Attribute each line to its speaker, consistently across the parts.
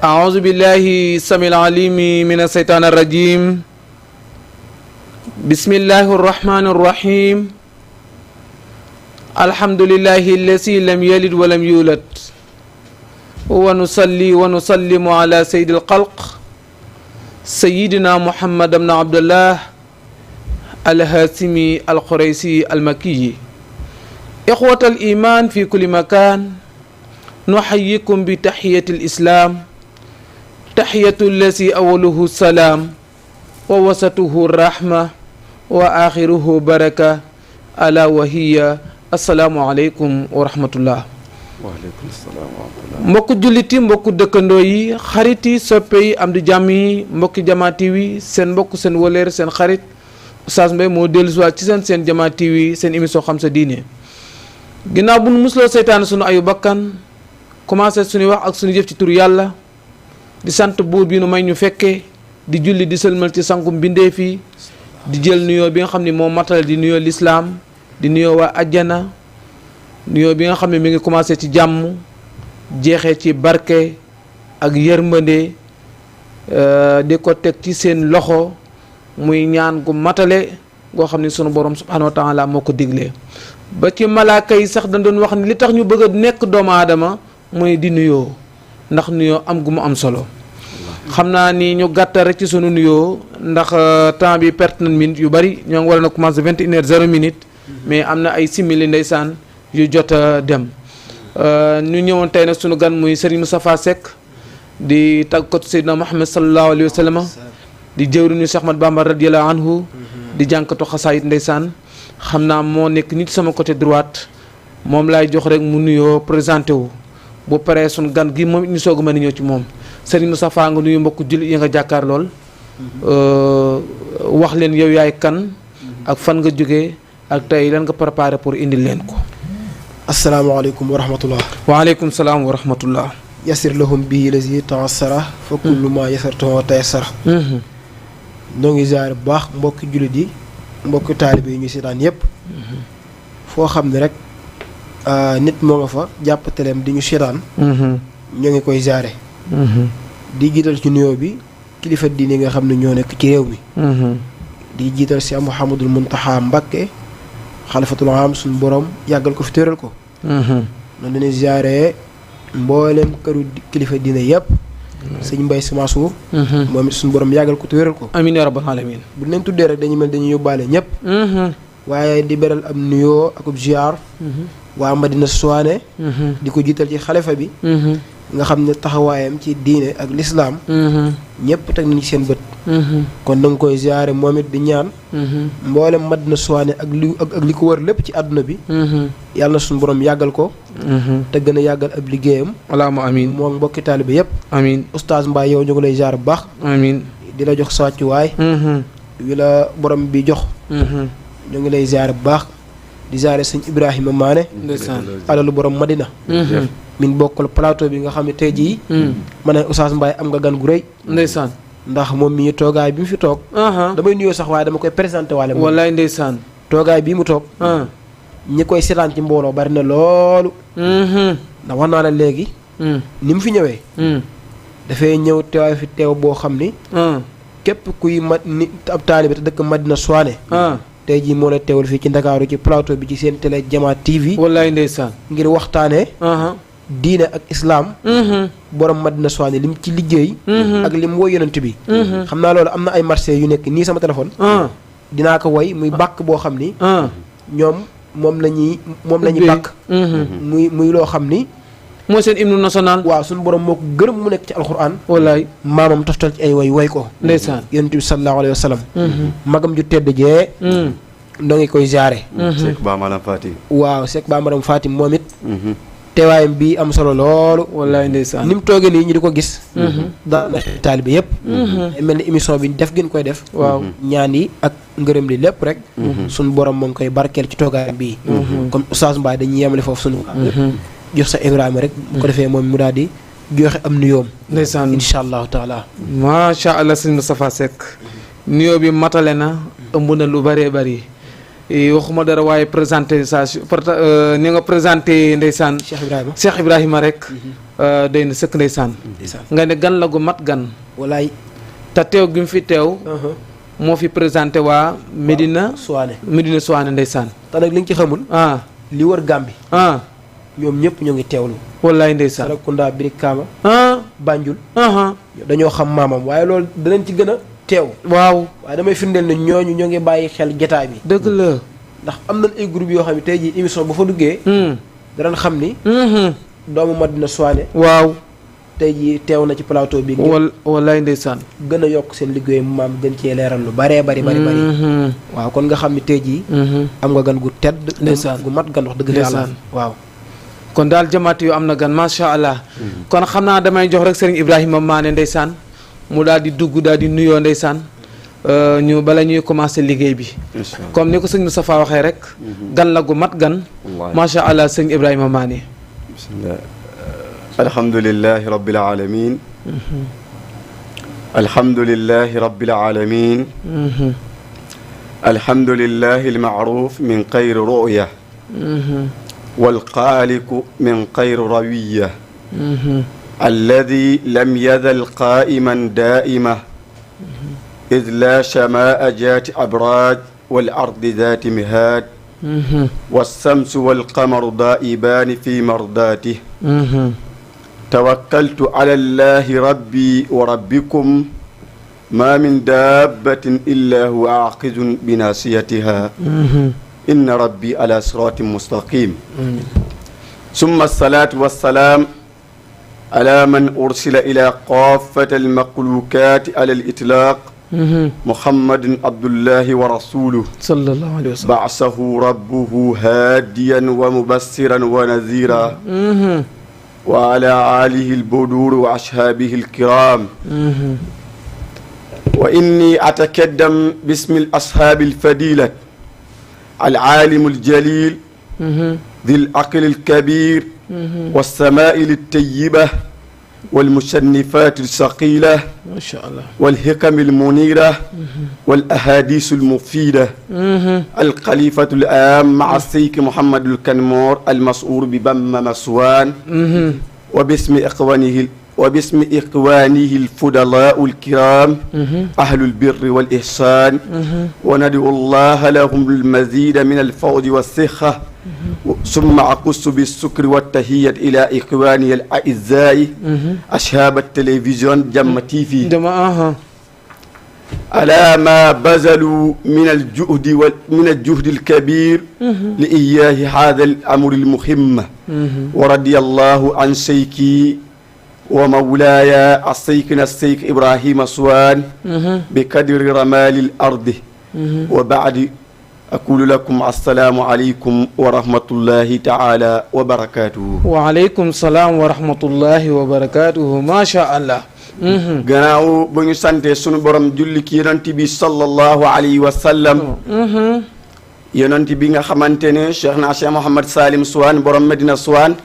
Speaker 1: أعوذ بالله السميع العليم من الشيطان الرجيم بسم الله الرحمن الرحيم الحمد لله الذي لم يلد ولم يولد ونصلي ونسلم على سيد الخلق سيدنا محمد بن عبد الله الهاشمي القريشي المكي إخوة الإيمان في كل مكان نحييكم بتحية الإسلام تحية الذي أوله السلام ووسطه الرحمة وآخره بركة ألا وهي السلام عليكم ورحمة الله.
Speaker 2: waaleykum salaam wa rahmatulah.
Speaker 1: mbokku julliti mbokku dëkkandoo yi xarit yi soppe yi am di jàmm yi mbokki Jama TV seen mbokk seen wëleer seen xarit Oustaz Mbaye moo dellusiwaat ci seen Jama TV seen émission xam sa diine ginnaaw bu nu musloo seytaane sunu ayu bakkan commencé suñu wax ak suñu jëf ci tur yàlla di sant buur bi nu may ñu fekkee di julli di sëlmal ci sangu mbindeef yi di jël nuyoo bi nga xam ne moo matale di nuyoo lislaam di nuyoo waa ajjana nuyoo bi nga xam ne mi ngi commencé ci jàmm jeexee ci barke ak yërmande di ko teg ci seen loxo muy ñaan gu matale goo xam ne sunu borom subhanahu wa taala moo ko diglee ba ci malaaka yi sax dañ doon wax ni li tax ñu bëgg a nekk doomu aadama mooy di nuyoo ndax nuyoo am gu mu am solo xam naa ni ñu gàttal rek ci sunu nuyoo ndax temps bi perte nañ minute yu bari ñoo ngi war a commencé 21h00 mais am na ay simili ndeysaan yu jot a dem ñu ñëwoon tey nag sunu gan muy Serigne Moustapha Seck di tàggatu Seydina Muhammad sallallahu alayhi wa sallam di jëwriñu Cheikh Ahmad Bamba radiyallahu anhu di jànkatu xasaayit ndeysaan xam naa moo nekk nit sama côté droite moom laay jox rek mu nuyoo présenté wu bu paree sunu gan gi moom ñu soog a mën a ñëw ci moom Serigne Moustapha nga nuyu mbokku jullit yi nga jàkkaar lool wax leen yow yaay kan ak fan nga jógee ak tey lan nga préparé pour indil leen ko.
Speaker 3: asalaamaaleykum wa rahmatullah.
Speaker 1: waaleykum salaam wa rahmatullah.
Speaker 3: yasir lahum bii lazi ta'assara fa kullu ma yasartuhu tayassara. ñoo ngi ziare bu baax mbokki jullit yi mbokki taalibe yi ñu seetaan yëpp. foo xam ne rek nit moo nga fa jàpp teleem di ñu seetaan. ñoo ngi koy ziare. di jiital ci nuyoo bi kilifa diine nga xam ne ñoo nekk ci réew mi. di jiital si Mouhamadul Muntaxa Mbakke xalifatul am suñu borom yàggal ko fi tëral ko. noonu dañuy ziare mboolem këru kilifa diine yëpp. sëñ Mbaye Sy Mansour. moom it suñu borom yàggal ko tëral ko.
Speaker 1: amiin yaa rabbal aalamiin.
Speaker 3: bu leen tuddee rek dañuy mel dañuy yóbbaale ñëpp. waaye di beral am nuyoo akub ziar. waa Madina Souane. di ko jiital ci xalifa bi. nga xam ne taxawaayam ci diine ak lislaam ñëpp teg nañ ci seen bët. kon da nga koy ziare moom it di ñaan. mboolem Madina Souane ak li ko wër lépp ci àdduna bi. yàlla na suñu borom yàggal ko. te gën a yàggal ab liggéeyam.
Speaker 1: alaama amiin
Speaker 3: moom mbokki taalibe yëpp.
Speaker 1: amiin
Speaker 3: Oustaz Mbaye yow ñu ngi lay ziare bu baax.
Speaker 1: amiin
Speaker 3: di la jox sa wàccuwaay. wi la borom bi jox. ñu ngi lay ziare bu baax. di ziare sëñ Ibrahima Maane.
Speaker 1: ndeysaan
Speaker 3: alalu borom Madina. min bokkal plateau bi nga xam ne tey jii. ma ne Oustaz Mbaye am nga gan gu rëy.
Speaker 1: ndeysaan
Speaker 3: ndax moom mii toogaay bi mu fi toog. damay nuyoo sax waaye dama koy présenté waale.
Speaker 1: wallaay ndeysaan
Speaker 3: toogaay bii mu toog. ñi koy seetaan ci mbooloo bari na loolu. ndax wax naa la léegi. ni mu fi ñëwee. dafay ñëw teewaay fi teew boo xam ni. képp kuy ni ab taalibe te dëkk Madina Souane. tey jii moo la teewal fii ci Ndakaaru ci plateau bi ci seen télé Jama TV.
Speaker 1: wallaay ndeysaan
Speaker 3: ngir waxtaanee. diine ak islaam. borom Madina Souane lim ci liggéey. ak lim woy yonent bi. xam naa loolu am na ay marché yu nekk nii sama téléphone. dinaa ko woy muy bàkk boo xam ni. ñoom moom la ñuy bàkk. muy loo xam ni.
Speaker 1: mooy seen hymne national.
Speaker 3: waaw suñu borom moo ko gërëm mu nekk ci alxuraan.
Speaker 1: wallaay
Speaker 3: maamam toftal ci ay woy ko.
Speaker 1: ndeysaan
Speaker 3: yonent bi sallallahu alayhi wa sallam. magam ju tedd jee. ndoo ngi koy jaare.
Speaker 2: Seck Ba Maram Fatim.
Speaker 3: waaw Seck Ba Maram Fatim moom it. teewaayam bii am solo loolu.
Speaker 1: wallaay ndeysaan
Speaker 3: ni mu toogee nii ñu di ko gis. daal na taalibe yëpp. mel ni émission bi def gën koy def.
Speaker 1: waaw
Speaker 3: ñaan yi ak ngërëm li lépp rek. suñu borom moo ngi koy barkeel ci toogaayam bii. comme Oustaz Mbaye dañuy yemale foofu suñu. jox sa Ibrahima rek. bu ko defee moom mu daal di joxe am nuyoom.
Speaker 1: ndeysaan
Speaker 3: incha allahu taala.
Speaker 1: macha allah sëñ Moustapha Seck. nuyoo bi matale na ëmb na lu bëree bëri waxuma dara waaye présentation ni nga présenté ndeysaan Cheikh Ibrahima rek day na sëkk ndeysaan nga ne gan la gu mat gan
Speaker 3: walaay
Speaker 1: te teew gi mu fi teew moo fi présenté waa Medina Souane ndeysaan
Speaker 3: te nag li nga ci xamul li wër Gàmbi ñoom ñëpp ñoo ngi teewlu
Speaker 1: wallaay ndeysaan
Speaker 3: Sarakunda Birikama Banjul dañoo xam maamam waaye loolu danañ ci gën a teew
Speaker 1: waaw
Speaker 3: waaye damay firndeel ne ñooñu ñoo ngi bàyyi xel jotaay bi
Speaker 1: dëgg la
Speaker 3: ndax am nañ ay groupe yoo xam ne tey jii émission bu fa duggee danañ xam ni doomu Madina Souane
Speaker 1: waaw
Speaker 3: tey jii teew na ci plateau bi
Speaker 1: wallaay ndeysaan
Speaker 3: gën a yokk seen liggéey maam gën cee leeral lu bari waaw kon nga xam ne tey jii am nga gan gu tedd
Speaker 1: ndeysaan
Speaker 3: gu mat gan wax dëgg yàlla waaw
Speaker 1: kon daal jamaat yu am na gan macha allah kon xam naa damay jox rek Serigne Ibrahima Mané ndeysaan mu daal di dugg daal di nuyoo ndeysaan ñu bala ñuy commencé liggéey bi comme ni ko sëñ Moustapha waxee rek gan la gu mat gan macha allah sëñ Ibrahima Mané
Speaker 2: bismillah alhamdulillahi rabbil alamin alhamdulillahi rabbil alamin alhamdulillahi almaaruf min xayri ruya والخالق من غير روية الذي لم يزل قائما دائما إذ لا شماء جات أبراج والأرض ذات مهاد والشمس والقمر ضائبان في مرضاته توكلت على الله ربي وربكم ما من دابة إلا هو عاقز بناصيتها إن ربي على صراط مستقيم ثم الصلاة والسلام على من أرسل إلى قافة المخلوقات على الإطلاق محمد عبد الله ورسوله
Speaker 1: صلى الله عليه وسلم
Speaker 2: بعثه ربه هاديا ومبشرا ونذيرا وعلى آله البدور وأصحابه الكرام وإني أتقدم باسم الأصحاب الفضيلة العالم الجليل ذي العقل الكبير والسمائل الطيبة والمصنفات الثقيلة
Speaker 1: ما شاء الله
Speaker 2: والحكم المنيرة والأحاديث المفيدة الخليفة العام مع الشيخ محمد الكنمور المسؤول ببم مسوان وباسم إخوانه الفضلاء الكرام أهل البر والإحسان وندعو الله لهم المزيد من الفوز والصحة ثم أقص بالسكر والتحية إلى إخواني الأعزاء أصحاب التلفزيون جم تيفي على ما بذلوا من الجهد الكبير لإياه هذا الأمر المهم ورضي الله عن شيخي ومولاي الشيخ إبراهيم سوان بقدر رمال الأرض وبعد أقول لكم السلام عليكم ورحمة الله تعالى وبركاته
Speaker 1: وعليكم السلام ورحمة الله وبركاته ما شاء الله
Speaker 2: gannaaw ba ñu sante sunu borom julli ki yonent bi sallallahu alayhi wa sallam yonent bi nga xamante ne Cheikh Mouhamad Salim Souane borom Medina Souane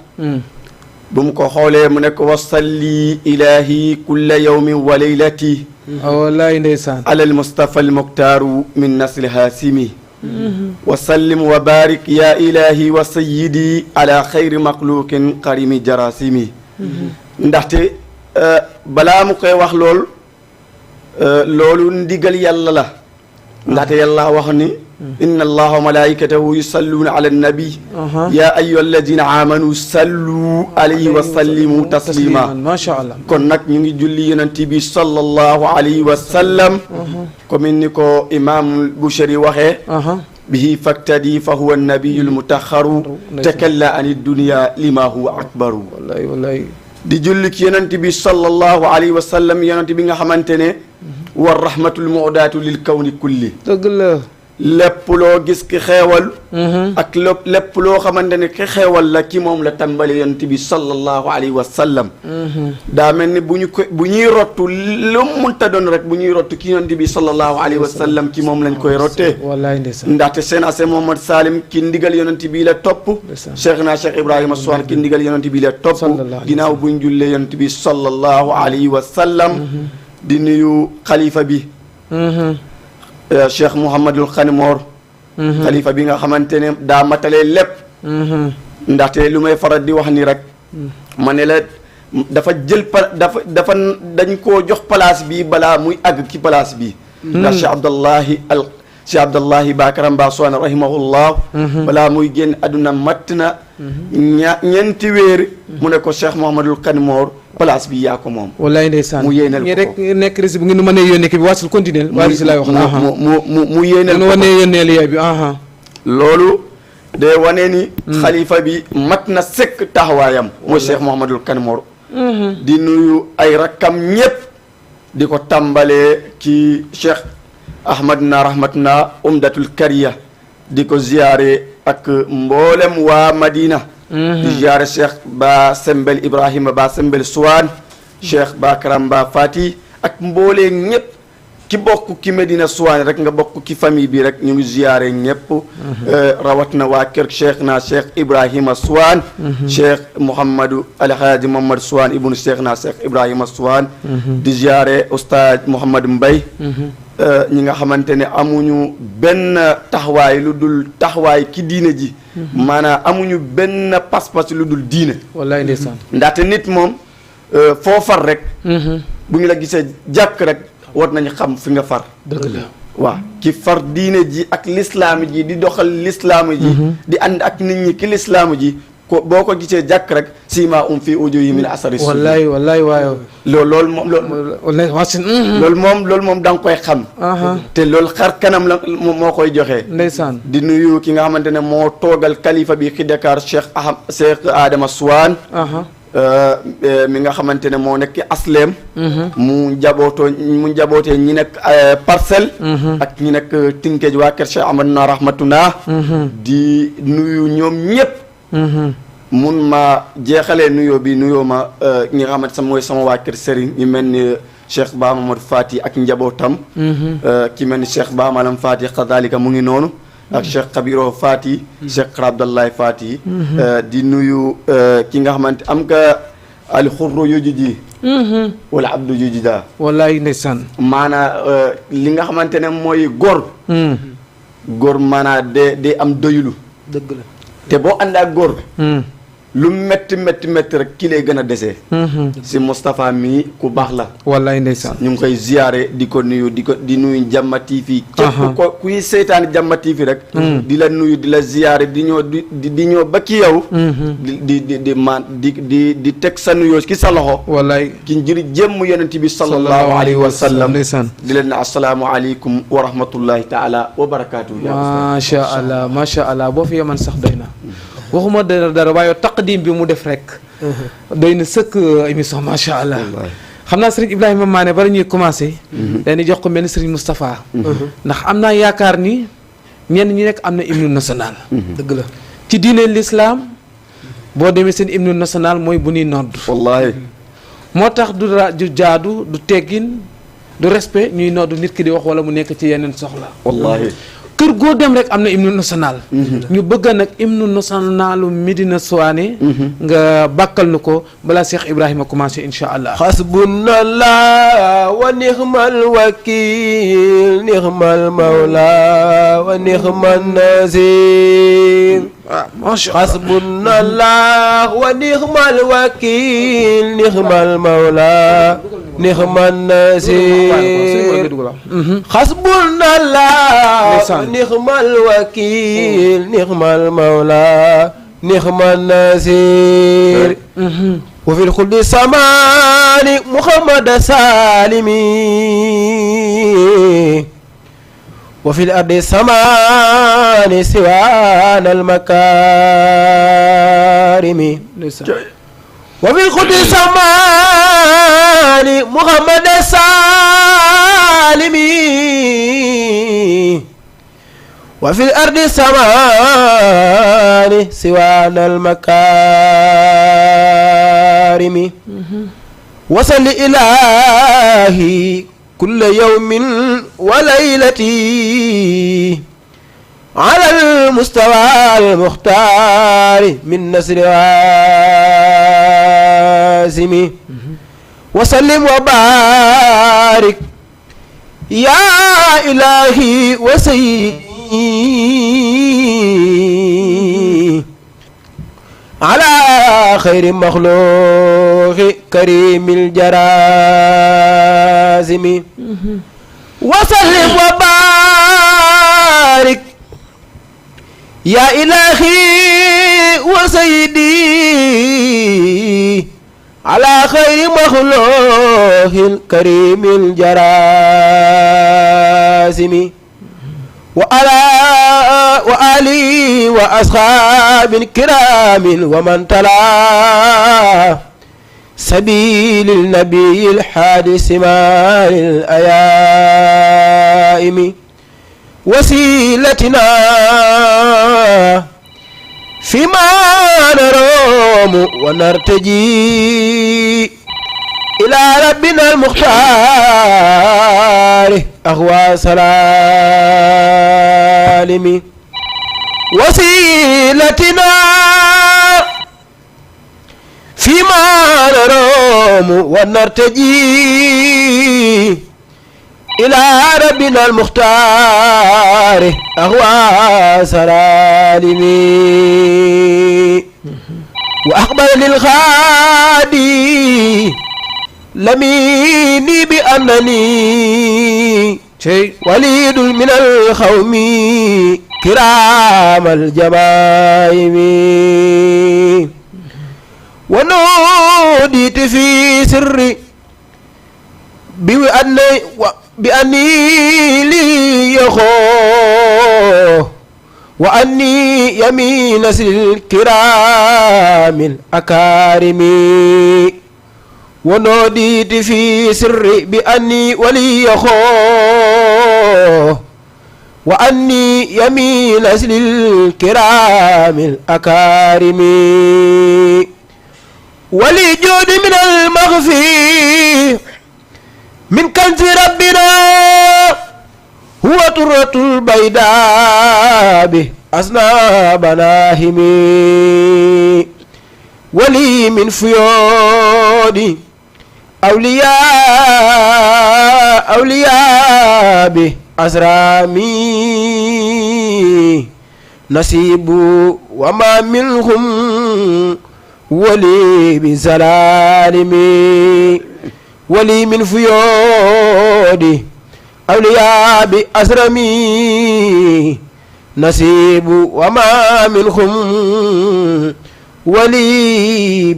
Speaker 2: bu mu ko xoolee mu nekk wasalli ilahi kulla yawmin wa laylati
Speaker 1: wallaay ndeysaan
Speaker 2: alal mustafa al muktaaru min nasli haasimi wa sallim wa barik ya ilahi wa sayyidi ala xayri maxluqin karimi jarasimi ndaxte balaa mu koy wax loolu ndigal yàlla la ndaxte yàlla wax ni inna allaha wa malaikatahu yusalluna ala nabi ya ayyuha alladina amanu sallu alayhi wa sallimu taslima
Speaker 1: masha allah
Speaker 2: kon nag ñu ngi julli yonent bi sallallahu alayhi wa sallam comme ni ko imam Bouchari waxee bihi faktadi fa huwa nabiyu lmutaxaru takalla an dunia lima huwa akbaru
Speaker 1: wallaay wallaay
Speaker 2: di julli ci yonent bi sallallahu alayhi wa sallam yonent bi nga xamante ne wa rahmatul mu'daatu lil kawni kulli
Speaker 1: dëgg la
Speaker 2: lépp loo gis ki xeewal ak lépp loo xamante ne ki xeewal la ki moom la tàmbali yonent bi sallallahu alayhi wa sallam daa mel ni bu ñuy rottu lu munta doon rek bu ñuy rottu ki yonent bi sallallahu alayhi wa sallam ki moom lañ koy rottee
Speaker 1: wallaay ndeysaan
Speaker 2: ndaxte seen ase Mohamad Salim ki ndigal yonent bi la topp Cheikh Ibrahima Souane ki ndigal yonent bi la topp ginnaaw buñ jullee yonent bi sallallahu alayhi wa sallam di nuyu xalifa bi Cheikh Mouhamadul Khanimor xalifa bi nga xamante ne daa matalee lépp ndaxte lu may faral di wax ni rek ma ne la dafa jël dafa dañ koo jox place bi balaa muy àgg ci place bi ndax Cheikh Abdallahi Bakaram Ba Suwana rahimahullah balaa muy génn àdduna matt na ñeenti weer mu ne ko Cheikh Mouhamadul Kanmoor place bi yaa ko moom
Speaker 1: wallaay ndeysaan
Speaker 2: mu yéenal ko
Speaker 1: rek nekk rési bu ngeen nu mënee yónnee ki bi waasul continuer waaye si laay wax
Speaker 2: mu yéenal ko
Speaker 1: wane yónneel yaay bi
Speaker 2: loolu de wane ni xalifa bi mat na sëkk taxawaayam mooy Cheikh Mouhamadul Kanmoor di nuyu ay rakkam ñépp di ko tàmbalee ci Cheikh Ahmad na rahmatna umdatul kariya di ko ziyaare ak mboolem waa Madina di ziyaare Cheikh Ba Sembel Ibrahima Ba Sembel Suwaan Cheikh Bakaram Ba Fati ak mboolee ñëpp ki bokk ki Medina Suwaan rek nga bokk ki famille bi rek ñu ngi ziyaare ñëpp rawat na waa kër Cheikh Ibrahima Suwaan Cheikh Mouhamadou Alhaaji Mouhamadou Suwaan ibnu Cheikh Ibrahima Suwaan di ziyaare Oustaz Mouhamadou Mbay ñi nga xamante ne amuñu benn taxawaay lu dul taxawaay ki diine ji maanaam amuñu benn pas-pas lu dul diine
Speaker 1: wallaay ndeysaan
Speaker 2: ndaxte nit moom foo far rek bu ñu la gisee jàkk rek war nañu xam fi nga far
Speaker 1: dëgg la
Speaker 2: waaw ki far diine ji ak lislaam ji di doxal lislaam ji di ànd ak nit ñi ki lislaam ji ko boo ko gisee jàkk rek sima fi ujuhi min asari sujud
Speaker 1: wallaay waayo
Speaker 2: loolu moom loolu moom da nga koy xam te loolu xar kanam la moo koy joxe
Speaker 1: ndeysaan
Speaker 2: di nuyu ki nga xamante ne moo toogal kalifa bi ci Dakar Cheikh Adama Suwaan mi nga xamante ne moo nekk asleem mu njabootee ñi nekk parcelle ak ñi nekk Tinkeej waa kër Cheikh Ahmad na rahmatuna di nuyu ñoom ñëpp mun ma jeexalee nuyoo bi nuyoo ma ñi nga xamante mooy sama waa kër Serigne ñu mel ni Cheikh Ba Mamadou Fati ak njabootam ki mel ni Cheikh Ba Malam Fati xadalika mu ngi noonu ak Cheikh Kabiro Fati Cheikh Abdallahi Fati di nuyu ki nga xamante am nga al xurru yuju ji wala abdu yuju da
Speaker 1: wallaay ndeysaan
Speaker 2: maanaa li nga xamante ne mooy góor maanaa de am doyulu
Speaker 3: dëgg la
Speaker 2: te boo ànd ak góor lu métti rek ki lay gën a desee si Moustapha mii ku baax la
Speaker 1: wallaay ndeysaan
Speaker 2: ñu ngi koy ziyaare di ko nuyu di nuyu Jamma TV képp ko kuy seetaan Jamma TV rek di la nuyu di la ziyaare di ñëw ba ki yow di teg sa nuyoo ki sa loxo wallaay ki njëri jëmm yonent bi sallallahu alayhi wa sallam
Speaker 1: ndeysaan
Speaker 2: di leen ne assalaamu aleykum wa rahmatullahi taala wa barakaatuhu
Speaker 1: macha allah boo fi yeman sax doy na waxuma dara waaye taqdim bi mu def rek doy na sëkk émission macha allah xam naa Serigne Ibrahima Mané bala ñuy commencé dañuy jox ko mel ni Serigne Moustapha ndax am naa yaakaar ni ñenn ñi nekk am na hymne national
Speaker 3: dëgg la
Speaker 1: ci diine l'islam boo demee seen hymne national mooy bu ñuy nodd
Speaker 2: wallaahi
Speaker 1: moo tax du jaadu du teggin du respect ñuy nodd nit ki di wax wala mu nekk ci yeneen soxla
Speaker 2: wallaahi
Speaker 1: kër goo dem rek am na hymne national ñu bëgg nag hymne nationalu Medina Suwane nga bàkkal nu ko balaa Cheikh Ibrahima commencé insha allah
Speaker 3: hasbunallah wa nixmal wakil nixmal mawla wa nixmal nasir hasbunallah wa nixmal wakil nixmal mawla nixmal nasir hasbunallah nixmal wakil nixmal mawla nixmal nasir wa fil xuldi samani muhammad salimi wa fil ardi samani siwan al makarimi wa fil xuldi samani muhammad salimi wa fil ardi samani siwan al makarimi wasalli ilahi kulla yawmin wa laylati ala al mustawa al muxtaari min nasri azimi wasallim wa barik ya ilahi wa sayyidi على خير مخلوق كريم الجرازم وسلم وبارك يا إلهي وسيدي على خير مخلوق كريم الجرازم وآلي وأصحاب كرام ومن تلا سبيل النبي الحادث مع الأيائم وسيلتنا فيما نروم ونرتجي إلى ربنا المختار أهوى سلالم وسيلتنا فيما نروم ونرتجي إلى ربنا المختار أهوى سلالم وأقبل للغادي لميني بأنني وليد من القوم كرام الجبائم ونوديت في سري بأني لي يخو وأني يمين الكرام الأكارم ونوديت في سري بأني ولي يخو وأني يمين الكرام الأكارم ولي جود من المغفي من كنز ربنا هو طرة البيداء به أصناب ناهم ولي من فيود أولياء به أزرامي نصيب وما منهم ولي بزلالمي ولي من فيود أولياء بأزرامي نصيب وما منهم ولي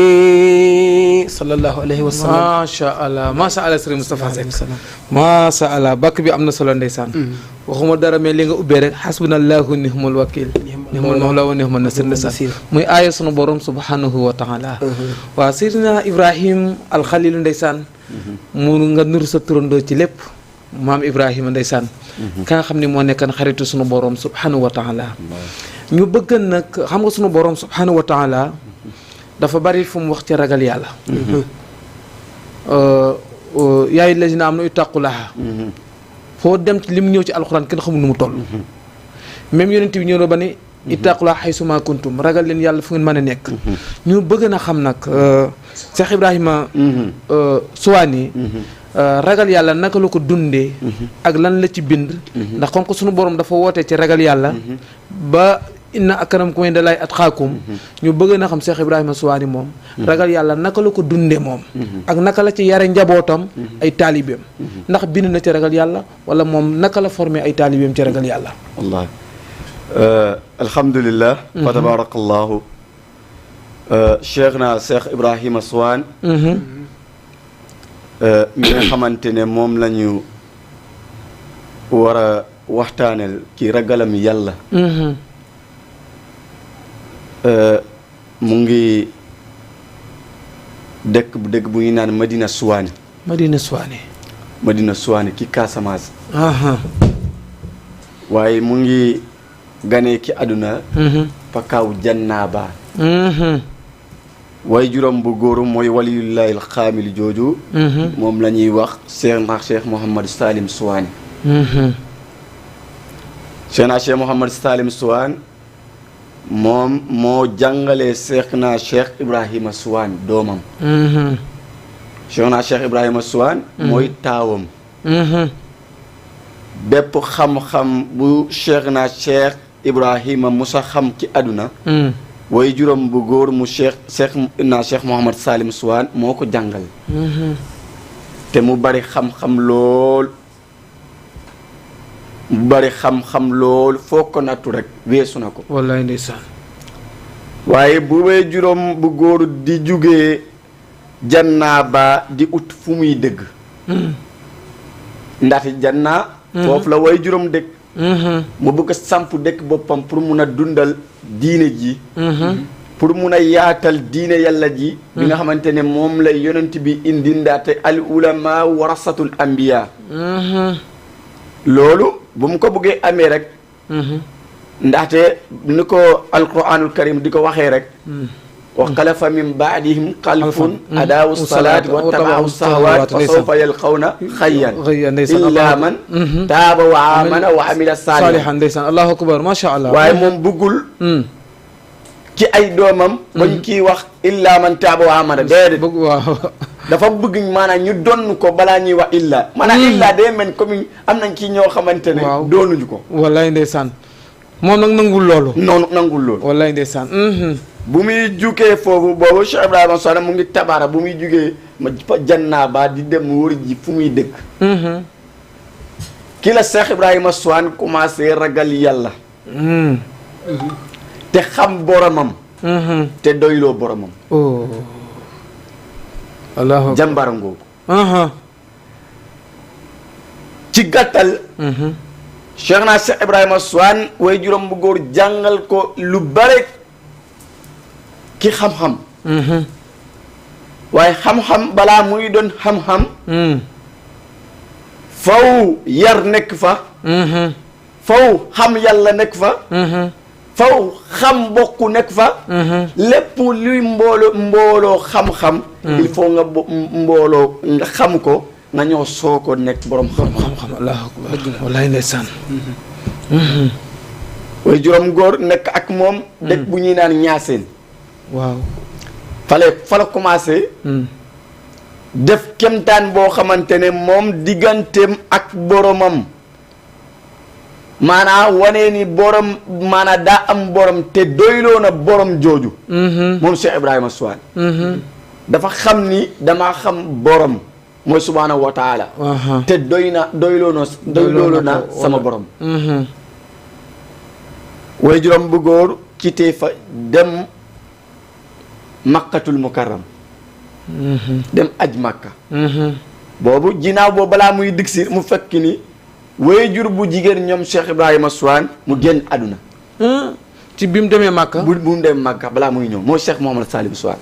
Speaker 3: بزلالمي صلى الله عليه وسلم.
Speaker 1: ما شاء الله ما شاء الله Serigne Moustapha Seck ma sha Allah bakk bi am na solo ndeysaan waxuma dara mais li nga ubbee rek hasbunallahu ni'mal wakil ni'mal mawla wa ni'man nasir ndeysaan muy aaya sunu borom subhanahu wa ta'ala waa Seydina Ibrahim al Khalil ndeysaan mu nga nur sa turandoo ci lépp maam Ibrahima ndeysaan ka nga xam ne moo nekkan xaritu sunu borom subhanahu wa ta'ala ñu bëgg nag xam nga sunu borom subhanahu wa ta'ala dafa bari fu mu wax ci ragal yàlla yaay lazina am na ittaqullaha foo dem ci lim ñëw ci alxuraan kenn xamul nu mu toll même yonent bi ñëw na ba ne ittaqullaha haysuma kuntum ragal leen yàlla fu ngeen mën a nekk ñu bëgg na xam nag Cheikh Ibrahima Suwaani ragal yàlla naka la ko dundee ak lan la ci bind ndax comme que sunu borom dafa wootee ci ragal yàlla ba inna akramakum indallahi atqaakum ñu bëgg na xam Cheikh Ibrahima Suwaani moom ragal yàlla naka la ko dundee moom ak naka la ci yare njabootam ay taalibeem ndax bind na ci ragal yàlla wala moom naka la formé ay taalibeem ci ragal yàlla
Speaker 2: wallahi alhamdulillah wa tabarakallahu Cheikh Ibrahima Suwaani mi nga xamante ne moom la ñu war a waxtaaneel ci ragalam yàlla mu ngi dëkk bu ñuy naan Madina Suwaani ki Casamance waaye mu ngi ganee ki àdduna pakaaw jannaaba waaye juróom bu góoru mooy waliyullahi alxaamil jooju moom la ñuy wax Cheikh Mouhamad Salim Suwaani Cheikh Mouhamad Salim Suwaani moom moo jàngalee Cheikh Ibrahima Suwaani doomam Cheikh Ibrahima Suwaani mooy taawam bépp xam-xam bu cheikh na cheikh Ibrahima Musa xam ci àdduna way juróom bu góor mu cheikh Mouhamad Salim Souane moo ko jàngal te mu bari xam-xam lool foo ko nattu rek weesu na ko
Speaker 1: wallaay ndeysaan
Speaker 2: waaye bu way juróom bu góor di jugee jannaa ba di ut fu muy dëgg ndaxte jannaa foofu la way juróom dëkk mu bëgg a samp dëkk boppam pour mun a dundal diine ji pour mun a yaatal diine yàlla ji bi nga xamante ne moom lay yonent bi indi ndaate al ulama warasatul anbiya loolu bu mu ko bëggee amee rek ndaxte ni ko alquranul karim di ko waxee rek wa xalafa min baadihim xalfun adaawu salaat wa tabaawu sahawaat wa sawfa yalqawna xayyan illa man taaba wa amana wa amila saalihan
Speaker 1: ndeysaan allahu akbar macha allah
Speaker 2: waaye moom bëggul ci ay doomam bañ kii wax illa man taaba wa amana déedéet
Speaker 1: waaw
Speaker 2: dafa bëgg maanaam ñu donn ko balaa ñuy wax illa maanaam illa day mel comme am nañ ci ñoo xamante ne doonuñu ko
Speaker 1: wallaay ndeysaan moom nag nangul loolu
Speaker 2: noonu nangul loolu
Speaker 1: wallaay ndeysaan
Speaker 2: bu muy jugee foofu boobu Cheikh Ibrahima Souane mu ngi tabaara bu muy jugee ma jannaa ba di dem wër ji fu muy dëkk ki la Cheikh Ibrahima Souane commencé ragal yàlla te xam boromam te doyloo boromam
Speaker 1: allahu
Speaker 2: jàmbara ngoogu ci gàttal Cheikh naa Cheikh Ibrahima Souane way juróom bu góor jàngal ko lu bare ki xam-xam waaye xam-xam balaa muy doon xam-xam faw yar nekk fa faw xam yàlla nekk fa faw xam bokku nekk fa lépp luy mbooloo xam-xam il faut nga mbooloo nga xam ko nga ñëw soo ko nekk borom xam-xam
Speaker 1: allahu akbar wallaay ndeysaan
Speaker 2: way juróom góor nekk ak moom dëkk bu ñuy naan ñaaseen
Speaker 1: waaw
Speaker 2: fa la commencé def kemtaan boo xamante ne moom digganteem ak boromam maanaam wane ni borom maanaam daa am borom te doyloo na borom jooju moom Cheikh Ibrahima Souane dafa xam ni damaa xam borom mooy subhaanahu wa taala te doyloo na sama borom way juróom bu góor kitee fa dem makkatul mukarram dem aj makka boobu ginnaaw boobu balaa muy dig si mu fekk ni way jur bu jigéen ñoom Cheikh Ibrahima Souane mu génn àdduna
Speaker 1: ci bi mu demee makka
Speaker 2: bu mu demee makka balaa muy ñëw mooy Cheikh Mouhamad Salim Souane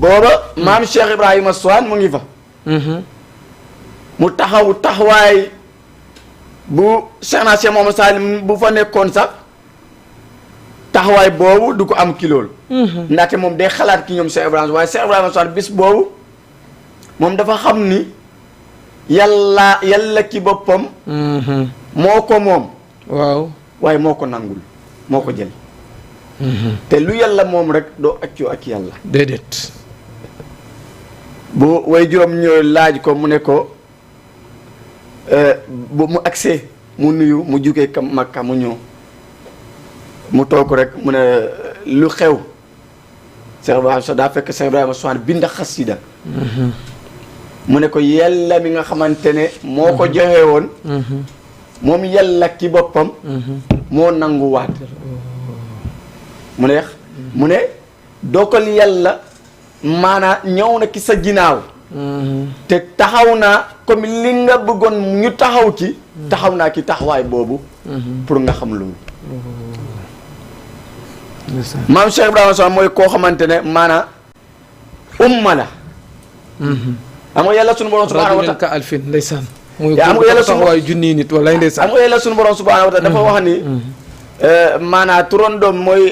Speaker 2: booba maam Cheikh Ibrahima Souane mu ngi fa mu taxawaay bu Cheikh naa Cheikh Mouhamad Salim bu fa nekkoon sax taxawaay boobu du ko am kilool ndaxte moom day xalaat ki ñoom Cheikh Ibrahima waaye Cheikh Ibrahima Souane bis boobu moom dafa xam ni yàlla ki boppam moo ko moom
Speaker 1: waaw
Speaker 2: waaye moo ko nangul moo ko jël te lu yàlla moom rek doo accoo ak yàlla
Speaker 1: déedéet
Speaker 2: bu way juróom ñëw laaj ko mu ne ko bu mu agsee mu nuyu mu jugee kam Makka mu ñëw mu toog rek mu ne lu xew Cheikh Ibrahima daa fekk Cheikh Ibrahima Souane bind xasida mu ne ko yàlla mi nga xamante ne moo ko joxe woon moom yàlla ki boppam moo nangu waat mu ne dogal yàlla maanaa ñëw na ki sa ginnaaw te taxaw naa comme li nga bëggoon ñu taxaw ci taxaw naa ki taxawaay boobu pour nga xam loolu maam Cheikh Ibrahima Souane mooy koo xamante ne maanaa umma la am nga yàlla sunu borom subhanahu wa taala
Speaker 1: ka alfin ndeysaan muy
Speaker 2: am nga yàlla sunu
Speaker 1: taxawaay junni nit wala ndeysaan
Speaker 2: am nga yàlla sunu borom subhanahu wa taala dafa wax ni maanaa turandoom mooy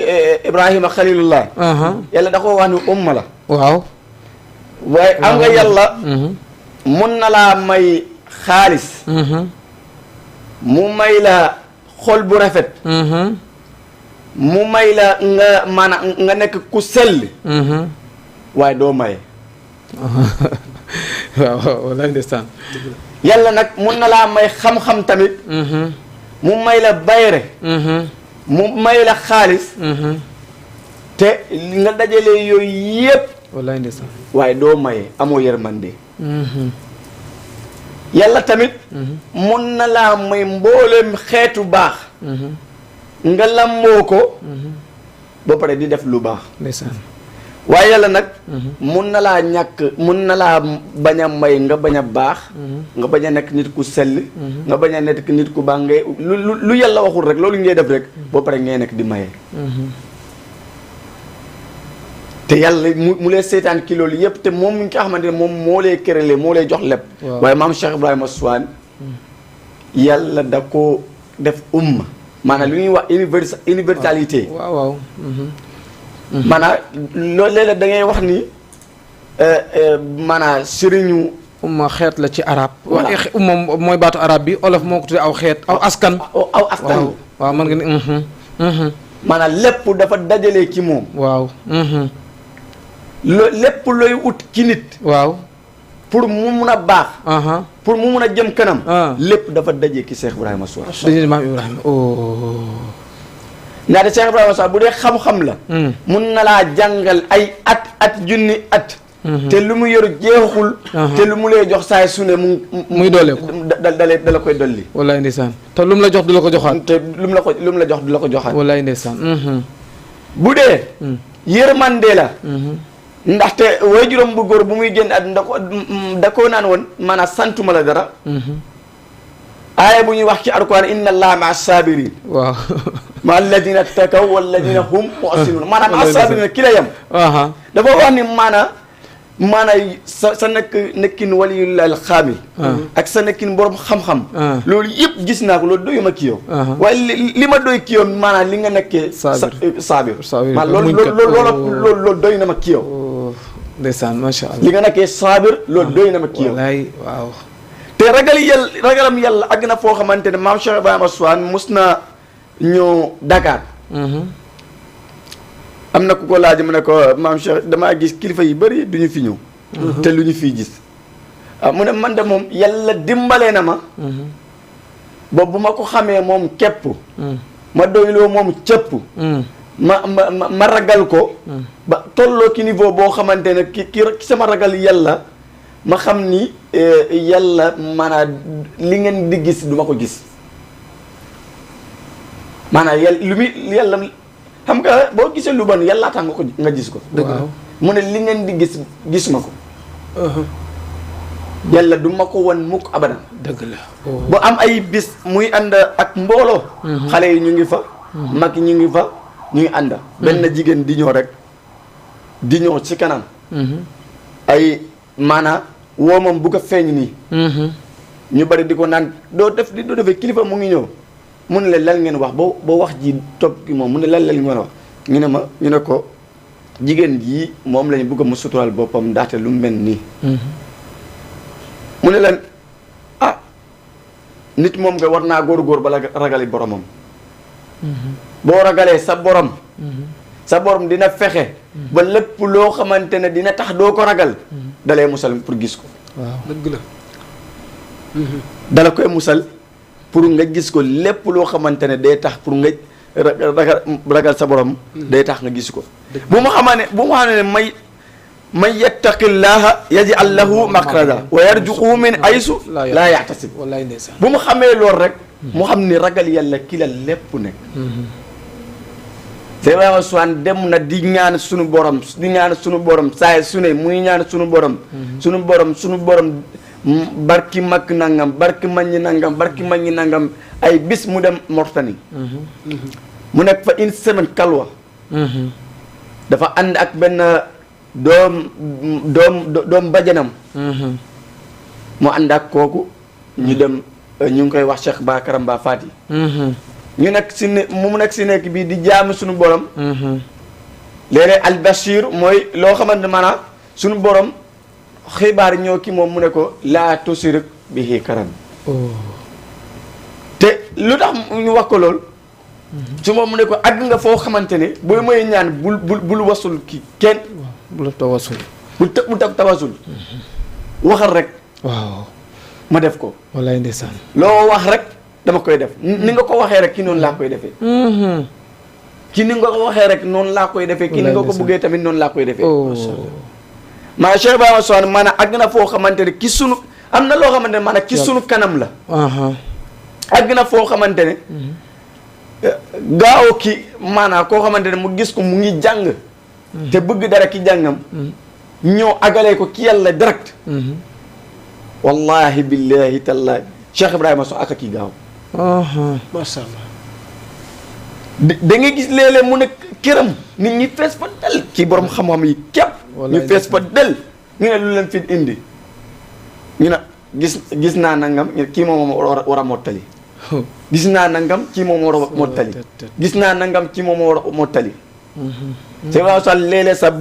Speaker 2: Ibrahima Khalilullah yàlla da ko wax ni umma la
Speaker 1: waaw
Speaker 2: waaye am nga yàlla mun na laa may xaalis mu may la xol bu rafet mu may la nga maanaam nga nekk ku sell waaye doo maye
Speaker 1: waaw walaay ndeysaan
Speaker 2: yàlla nag mun na laa may xam-xam tamit mu may la bayre mu may la xaalis te nga dajalee yooyu yépp
Speaker 1: wallaay ndeysaan
Speaker 2: waaye doo maye amoo yërmande yàlla tamit mun na laa may mbooleem xeetu baax nga lamboo ko ba pare di def lu baax
Speaker 1: ndeysaan
Speaker 2: waaye yàlla nag mun na laa mun na laa bañ a may nga bañ a baax nga bañ a nekk nit ku sell nga bañ a nekk nit ku baax ngay lu yàlla waxul rek loolu ngay def rek ba pare ngay nekk di maye te yàlla mu lay seetaan ki loolu yëpp te moom mi nga xamante ne moom moo lay kërale moo lay jox lépp waaye maam Cheikh Ibrahima Swane yàlla da ko def maanaam lu ñuy wax universalité
Speaker 1: waaw
Speaker 2: maanaam loolu léeg-léeg da ngay wax ni maanaam sëriñu
Speaker 1: xeet la ci arab
Speaker 2: voilà
Speaker 1: mooy baatu arab bi olof moo ko tuddee aw xeet aw askan
Speaker 2: aw askan
Speaker 1: waaw man nga ni
Speaker 2: maanaam lépp dafa dajalee ci moom
Speaker 1: waaw
Speaker 2: lépp looy ut ci nit
Speaker 1: waaw
Speaker 2: pour mu mun a baax pour mu mun a jëm kanam lépp dafa dajee ki Cheikh Ibrahima Swane
Speaker 1: dañu maam Ibrahima
Speaker 2: ndaxte Cheikh Ibrahima Swane bu dee xam-xam la mun na laa jàngal ay at junni at te lu mu yor jeexul te lu mu lay jox saay su ne
Speaker 1: muy doole ko
Speaker 2: dala koy dolli
Speaker 1: wallaay ndeysaan te lu mu la jox du la ko joxaat
Speaker 2: te lu mu la jox du la ko joxaat
Speaker 1: wallaay ndeysaan
Speaker 2: bu dee yërmande la ndaxte waajuram bu góor bu muy génn àdduna da koo naan woon maanaam santuma la dara aaya bu ñuy wax ci alquran inna allaha maa sabirin
Speaker 1: waaw
Speaker 2: ma alladina takaw walladina hum muhsinun maanaam maa sabirin ki la yem dafa wax ni maanaam sa nekkin waliyul xaamil ak sa nekkin borom xam-xam loolu yëpp gis naa ko loolu doyuma ki yow waaye li ma doy ki yow maanaam li nga nekkee saabir maanaam loolu doy na ma ki yow
Speaker 1: ndeysaan macha allah
Speaker 2: li nga nekkee saabir loolu doy na ma ki yow
Speaker 1: wallaay waaw
Speaker 2: te ragalam yàlla àgg na foo xamante ne maam Cheikh Ibrahima Swane mus na ñëw Dakar am na ku ko laaj mu ne ko maam Cheikh damaa gis kilifa yi bëri du ñu fi ñëw te lu ñu fiy gis mu ne man de moom yàlla dimbalee na ma boobu bu ma ko xamee moom képp ma doyloo moom cëpp ma ragal ko ba tolloo ki niveau boo xamante ne ki sama ragal yàlla ma xam ni yàlla maanaam li ngeen di gis du ma ko gis maanaam yàlla lu muy yàlla xam nga boo gisee lu bon yàlla tax nga gis ko. dëgg la mu ne li ngeen di gis ma ko. yàlla du ma ko wan mukk abadan.
Speaker 1: dëgg la
Speaker 2: bu am ay bis muy ànd ak mbooloo. xale yi ñu ngi fa. mag ñu ngi fa ñu ngi ànd. benn jigéen di ñëw rek di ñëw ci kanam. ay maanaam woomam bu ko feeñ nii. ñu bari di ko naan doo defee kilifa mu ngi ñëw. mu ne la lan ngeen wax ba wax ji topp ki moom mu ne lan ngeen wax ñu ne ma ñu ne ko jigéen jii moom lañu bëgg mu suturaal boppam ndaxte lu mel nii. mu ne leen ah nit moom nga war naa góor bala ragali boromam. boo ragalee sa borom. sa borom dina fexe. ba lépp loo xamante ne dina tax doo ko ragal. dalay musal pour gis ko.
Speaker 1: waaw dëgg la.
Speaker 2: dala koy musal. pour nga gis ko lépp loo xamante ne day tax pour nga ragal sa borom. day tax nga gis ko. bu ma xamee ne may yattaqillaha yaj'al lahu makhraja wa yarzuqhu min aysu laa yahtasib.
Speaker 1: wallaay ndeysaan
Speaker 2: bu mu xamee loolu rek. mu xam ni ragal yàlla ki la lépp nekk. Cheikh Ibrahima Swane dem na di ñaan sunu borom saa su ne muy ñaan sunu borom. barki mag nangam barki maññi nangam ay bis mu dem Mortani mu nekk fa une semaine kalwa dafa ànd ak benn doom bajanam mu ànd ak kooku ñu dem ñu ngi koy wax Cheikh Bakaram Ba Fati ñu nekk si ne mu nekk si nekk bii di jaamu suñu borom léeg-léeg al Bashir mooy loo xamante maanaam suñu borom xibaar ñoo ki moom mu ne ko laa tusirik bihi karam te lu tax ñu wax ko lool su moom mu ne ko àgg nga foo xamante ne booy mooy ñaan bul wasul ki kenn
Speaker 1: bul tawasul
Speaker 2: bul tawasul waxal rek
Speaker 1: waaw
Speaker 2: ma def ko.
Speaker 1: wallaay ndeysaan.
Speaker 2: loo wax rek dama koy def ni nga ko waxee rek ki noonu laa koy defee. ki ni nga ko waxee rek noonu laa koy defee. ki ni nga ko bëggee tamit noonu laa koy defee. maa Cheikh Ibrahima Sow maanaam àgg na foo xamante ne ki sunu am na loo xamante ne maanaam ki sunu kanam la. àgg na foo xamante ne. gaaw ki maanaam koo xamante ne mu gis ko mu ngi jàng. te bëgg dara ki jàngam. ñëw agalee ko ki yàlla direct. wallahi billahi tallahi Cheikh Ibrahima Sow ak kii gaaw.
Speaker 3: macha allah.
Speaker 2: da ngay gis léeg-léeg mu nekk këram nit ñi fees fa del kii borom xam-xam yi képp. ñu fees fa del ñu ne lu leen fi indi. ñu ne gis naa nangam kii moom war a mottali. gis naa nangam kii moom war a mottali. gis naa nangam kii moom war a mottali. c'est vrai sax léeg-léeg sax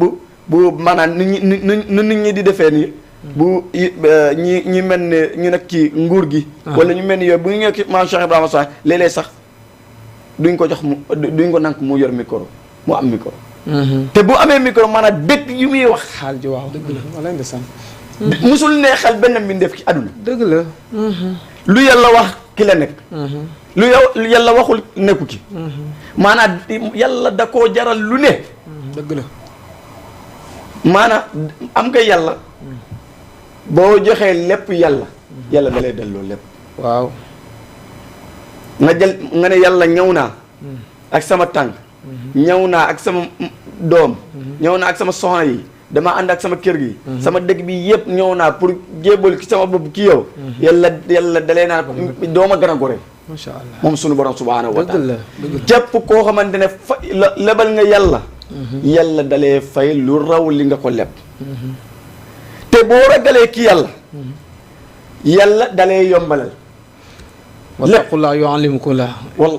Speaker 2: bu maanaam nu nit ñi di defee nii. bu ñi mel ne ñu nekk ci nguur gi. wala ñu mel ni yooyu bu ñu ñëw ci maam Cheikh Ibrahima Sow léeg-léeg sax duñ ko jox duñ ko nank mu yor micro mu am micro. te bu amee micro maanaam dëkk yu muy wax.
Speaker 1: xaal ji waaw dëgg la wala ndeysaan.
Speaker 2: musul neexal benn mbindeef ci àdduna.
Speaker 1: dëgg la.
Speaker 2: lu yàlla wax ki la nekk. lu yàlla waxul nekku ki. maanaam yàlla da koo jaral lu ne.
Speaker 1: dëgg la.
Speaker 2: maanaam am nga yàlla. boo joxee lépp yàlla. yàlla da lay delloo lépp.
Speaker 1: waaw.
Speaker 2: nga ne yàlla ñëw naa. ak sama tànk. ñëw naa ak sama doom. ñëw naa ak sama soxna yi. dama ànd ak sama kër gi. sama dëkk bi yëpp ñëw naa pour jébal ki sama bopp ki yow. yàlla dalee naa dooma gën a gore.
Speaker 1: macha allah
Speaker 2: moom sunu borom subhaanahu wa taala.
Speaker 1: dëgg la
Speaker 2: képp koo xamante ne fa lebal nga yàlla. yàlla dalee fay lu raw li nga ko leb. te boo ragalee ki yàlla. yàlla dalee yombalal.
Speaker 1: wattaqullah yuallimukumullah.
Speaker 2: wal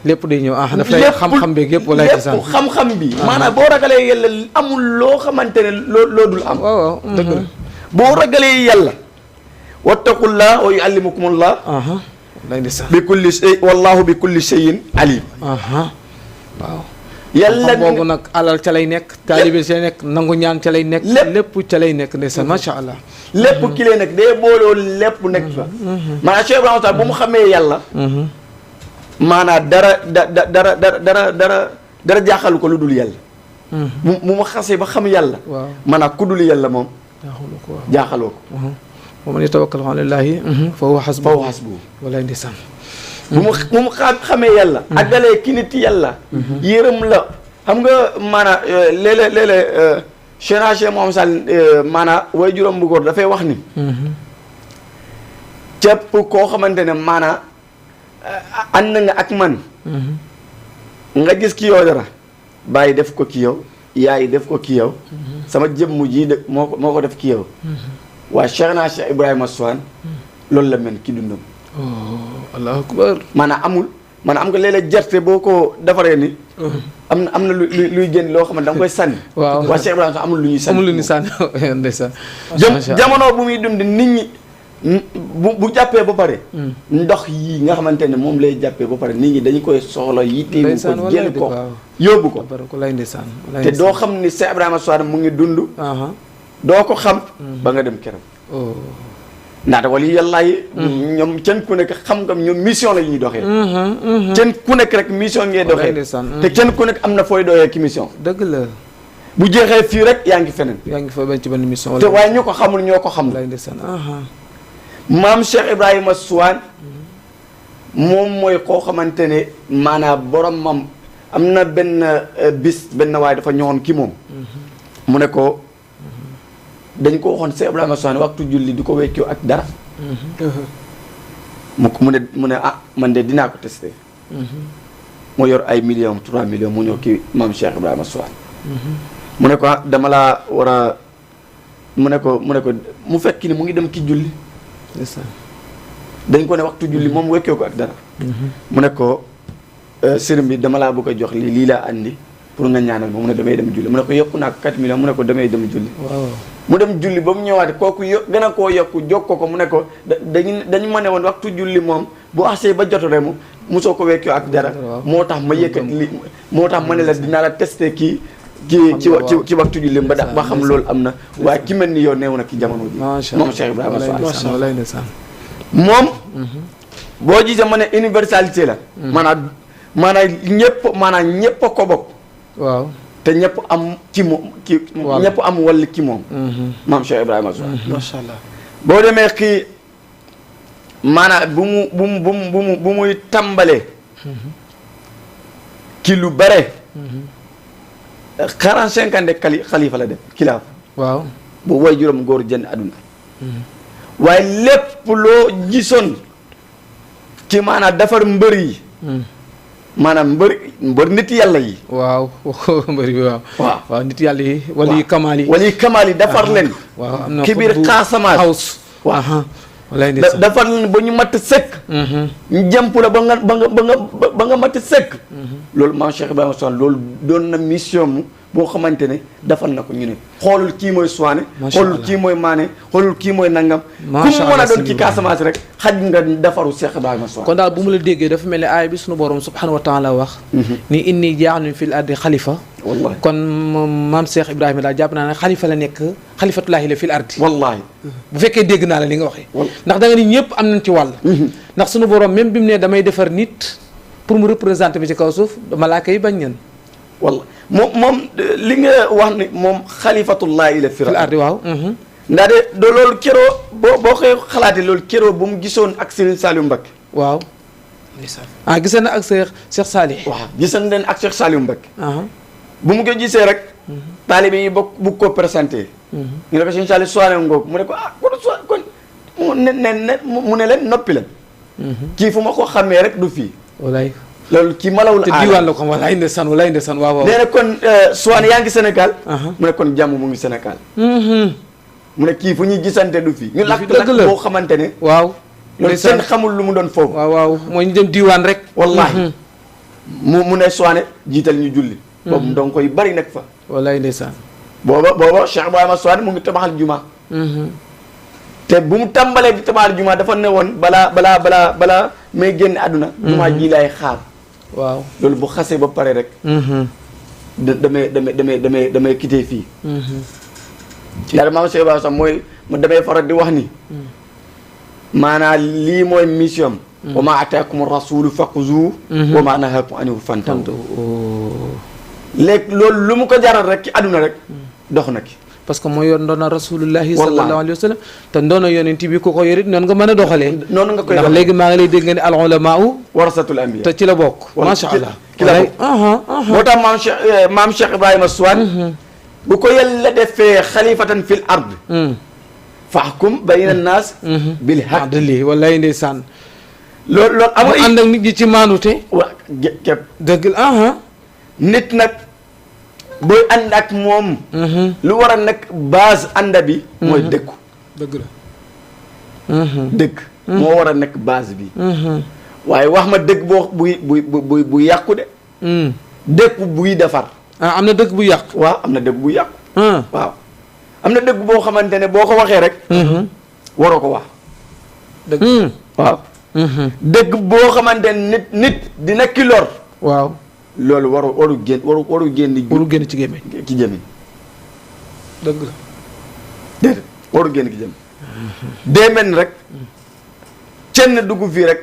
Speaker 1: lépp day ñëw daf lay xam-xam beeg yëpp walaay
Speaker 2: lépp xam-xam bi. maanaam boo ragalee yàlla amul loo xamante ne loo dul am.
Speaker 1: waaw dëgg la.
Speaker 2: boo ragalee yàlla. wattaqullah wa yuallimukumullah.
Speaker 1: lay ndeysaan.
Speaker 2: bi kulli shay wallahu bi kulli shayin alim.
Speaker 1: waaw.
Speaker 2: yàlla
Speaker 1: boobu nag alal ca lay nekk. taalibe ca lay nekk nangu ñaan ca lay nekk. lépp ca lay nekk ndeysaan macha allah.
Speaker 2: lépp ki lay nekk day booloo lépp nekk fa. maanaam Cheikh Ibrahima Sow bu mu xamee yàlla. maanaam dara jaaxalu ko lu dul yàlla. mu ma xasee ba xam yàlla.
Speaker 1: waaw
Speaker 2: maanaam ku dul yàlla moom. jaaxaloo ko.
Speaker 1: wa man yatawakkal ala llaahi fa huwa hasbuhu. walaay ndeysaan.
Speaker 2: bu mu xamee yàlla. ak dalee ki nit yàlla. yërëm la xam nga maanaam léeg-léeg Cheikh Mouhamed Sall maanaam way juróom bu góor dafay wax ni. képp koo xamante ne maanaam ànd nga ak man. nga gis ki yow dara bàyyi def ko ki yow yaay def ko ki yow. sama jëmm ji de moo ko def ki yow. waaye Cheikh Ibrahima Sow loolu la mel ki dundam.
Speaker 1: allahu akbar.
Speaker 2: maanaam am nga léeg-léeg gerte boo ko defaree ni. am na luy génn loo xamante da nga koy sànni.
Speaker 1: waaw
Speaker 2: waaye Cheikh Ibrahima Sow amul lu ñuy sànni.
Speaker 1: amul lu ñuy sànni ndeysaan.
Speaker 2: jamono bu muy dund nit ñi bu jàppee ba pare. ndox yi nga xamante ne moom lay jàppee ba pare nit ñi dañu koy soxla yitteel ko jël ko yóbbu ko.
Speaker 1: lay ndeysaan.
Speaker 2: te doo xam ni Cheikh Ibrahima Sow mu ngi dund. doo ko xam. ba nga dem këram. ndaxte wala yàlla yi. ñoom kenn ku nekk xam-xam ñoom mission la ñuy doxee. kenn ku nekk rek mission ngay doxee. te kenn ku nekk am na fooy doxee ki mission.
Speaker 1: dëgg la.
Speaker 2: bu jeexee fii rek yaa ngi feneen.
Speaker 1: yaa ngi fa benn ci benn mission.
Speaker 2: te waaye ñu ko xamul ñoo ko xam.
Speaker 1: lay ndeysaan.
Speaker 2: maam Cheikh Ibrahima Sow moom mooy koo xamante ne maanaam borom mam am na benn bis benn waaye dafa ñëwoon ki moom. mu ne ko. dañ ko waxoon Cheikh Ibrahima Sow waxtu julli di ko weccoo ak dara. mu ne man de dinaa ko testé. moo yor ay millions 3 millions mu ñëw kii maam Cheikh Ibrahima Sow. mu ne ko dama laa war a mu ne ko mu fekk ni mu ngi dem ki julli. dañ ko ne waxtu julli moom weccoo ko ak dara. mu ne ko sëriñ bi dama laa bëgg a jox lii laa andi pour nga ñaanal ma mu ne damay dem julli mu ne ko yokku naa ko 4 millions mu ne ko damay dem julli. mu dem julli ba mu ñëwaat kooku gën a koo yokku jokko ko mu ne ko dañu ma ne woon waxtu julli moom bu axsee ba jot rek mu soo ko wekkoo ak dara moo tax ma yëkkat li moo tax ma ne la dinaa la testé kii ci waxtu julli ba xam loolu am na waaye ki mel ni yow neew na ki jamono ji moom Cheikh Ibrahima Sow moom boo gisee ma ne universalité la maanaam ñëpp a ko bokk
Speaker 1: waaw
Speaker 2: te ñëpp am ci moom ñëpp am wàll ci moom maam Cheikh Ibrahima Sow
Speaker 3: macha allah
Speaker 2: boo demee kii maanaam bu muy tàmbalee ki lu bare 45 ans de xalifa la def kilaaf
Speaker 1: waaw
Speaker 2: bu way juróom góor jënd àdduna waaye lépp loo gisoon ci maanaam defar mbër yi maanaam mbër nit yàlla yi
Speaker 1: waaw mbër yi waaw nit yàlla yi wali kamaal yi
Speaker 2: defar leen
Speaker 1: waaw am na
Speaker 2: ki biir Casamance
Speaker 1: house waaw
Speaker 2: defar leen ba ñu matt sëkk ñu jëmp la ba nga matt sëkk loolu maam Cheikh Ibrahima Sow loolu doon na mission mu boo xamante ne defal na ko ñu ne xoolul kii mooy Soane xoolul kii mooy Maane xoolul kii mooy nangam ku mu mën a doon ci Casamance rek xaj nga defaru Cheikh Ibrahima Sow
Speaker 1: kon daal bu mu la déggee dafa mel ni aaya bi suñu borom subhanahu wa taala wax ni inni ja'ilun fil ardi xalifa
Speaker 2: wallahi
Speaker 1: kon maam Cheikh Ibrahima daal jàpp naa ne xalifa la nekk xalifatullahi la fil ardi
Speaker 2: wallahi
Speaker 1: bu fekkee dégg naa la li nga waxee ndax da nga ni ñëpp am nañ ci wàll ndax suñu borom même bi mu ne damay defar nit pour mu représenter bi ci kaw suuf malaaka yi bañ ñen
Speaker 2: walla moom li nga wax ni moom xalifatullahi la fil
Speaker 1: ardi waaw
Speaker 2: ndaa de loolu keroo boo koy xalaatee loolu keroo bu mu gisoon ak Serigne Saliou Mbacké
Speaker 1: waaw gisee na ak Cheikh Salih
Speaker 2: waaw gisoon leen ak Cheikh Saliou Mbacké bu mu ko gisee rek taalibe yi bu ko présenté ñu ne ko Serigne Saliou Soane ngoog mu ne ko kon mu ne leen noppi leen kii fu ma ko xamee rek du fii
Speaker 1: walaay
Speaker 2: loolu ci malawul
Speaker 1: te diwaan la ko walaay ndeysaan waaw
Speaker 2: nee na kon Soane yaa ngi Sénégal mu ne kon jàmm mu ngi Sénégal mu ne kii fu ñuy gisante du fii ñu lakk boo xamante ne
Speaker 1: waaw
Speaker 2: loolu seen xamul lu mu doon foofu
Speaker 1: waaw mooy ñu dem diwaan rek
Speaker 2: wallahi mu ne Soane jiital ñu julli boobu donc koy bari nekk fa
Speaker 1: walaay ndeysaan
Speaker 2: booba Cheikh Ibrahima Soane mu ngi tabaxal juma te bu mu tàmbalee di tabaxal juma dafa ne woon balaa may génn àdduna juma ji laay xaar
Speaker 1: waaw
Speaker 2: loolu bu xasee ba pare rek damay quitté fii daal maam Cheikh Ibrahima sax mooy ma damay faral di wax ni maanaam lii mooy mission wa ma ataakum rasulu faquzu wa ma nahakum anhu fantahu léegi loolu lu mu ko jaral rek ci àdduna rek dox na ki
Speaker 1: parce que mooy yor ndoona rasulullahi sallallahu alayhi wa sallam te ndoona yonent bi ku ko yorit noonu nga mën a doxalee
Speaker 2: noonu nga koy
Speaker 1: ndax léegi maa ngi lay dégg nga ne al ulamaa
Speaker 2: warasatul anbiya
Speaker 1: te ci la bokk macha allah
Speaker 2: ci la bokk moo tax maam Cheikh Ibrahima Soane bu ko yàlla defee xalifatan fil ard fahkum bayna naas bil haqq
Speaker 1: lii wallaay ndeysaan
Speaker 2: loolu
Speaker 1: mu ànd ak nit ñi ci maanute
Speaker 2: wa képp
Speaker 1: dëgg
Speaker 2: nit nag booy ànd ak moom lu war a nekk base ànda bi mooy dëkku
Speaker 1: dëgg la
Speaker 2: dëgg moo war a nekk base bi waaye wax ma dëgg bu yàqu de dëkk buy defar
Speaker 1: am na dëgg bu yàqu
Speaker 2: waaw am na dëgg bu yàqu waaw am na dëgg boo xamante ne boo ko waxee rek waroo ko wax
Speaker 1: dëgg
Speaker 2: waaw dëgg boo xamante ne nit dina ki lor
Speaker 1: waaw
Speaker 2: loolu waru génn
Speaker 1: ci gémmiñ
Speaker 2: ci gémmiñ
Speaker 1: dëgg la
Speaker 2: déedéet waru génn ci gémmiñ dee mel rek kenn dugg fii rek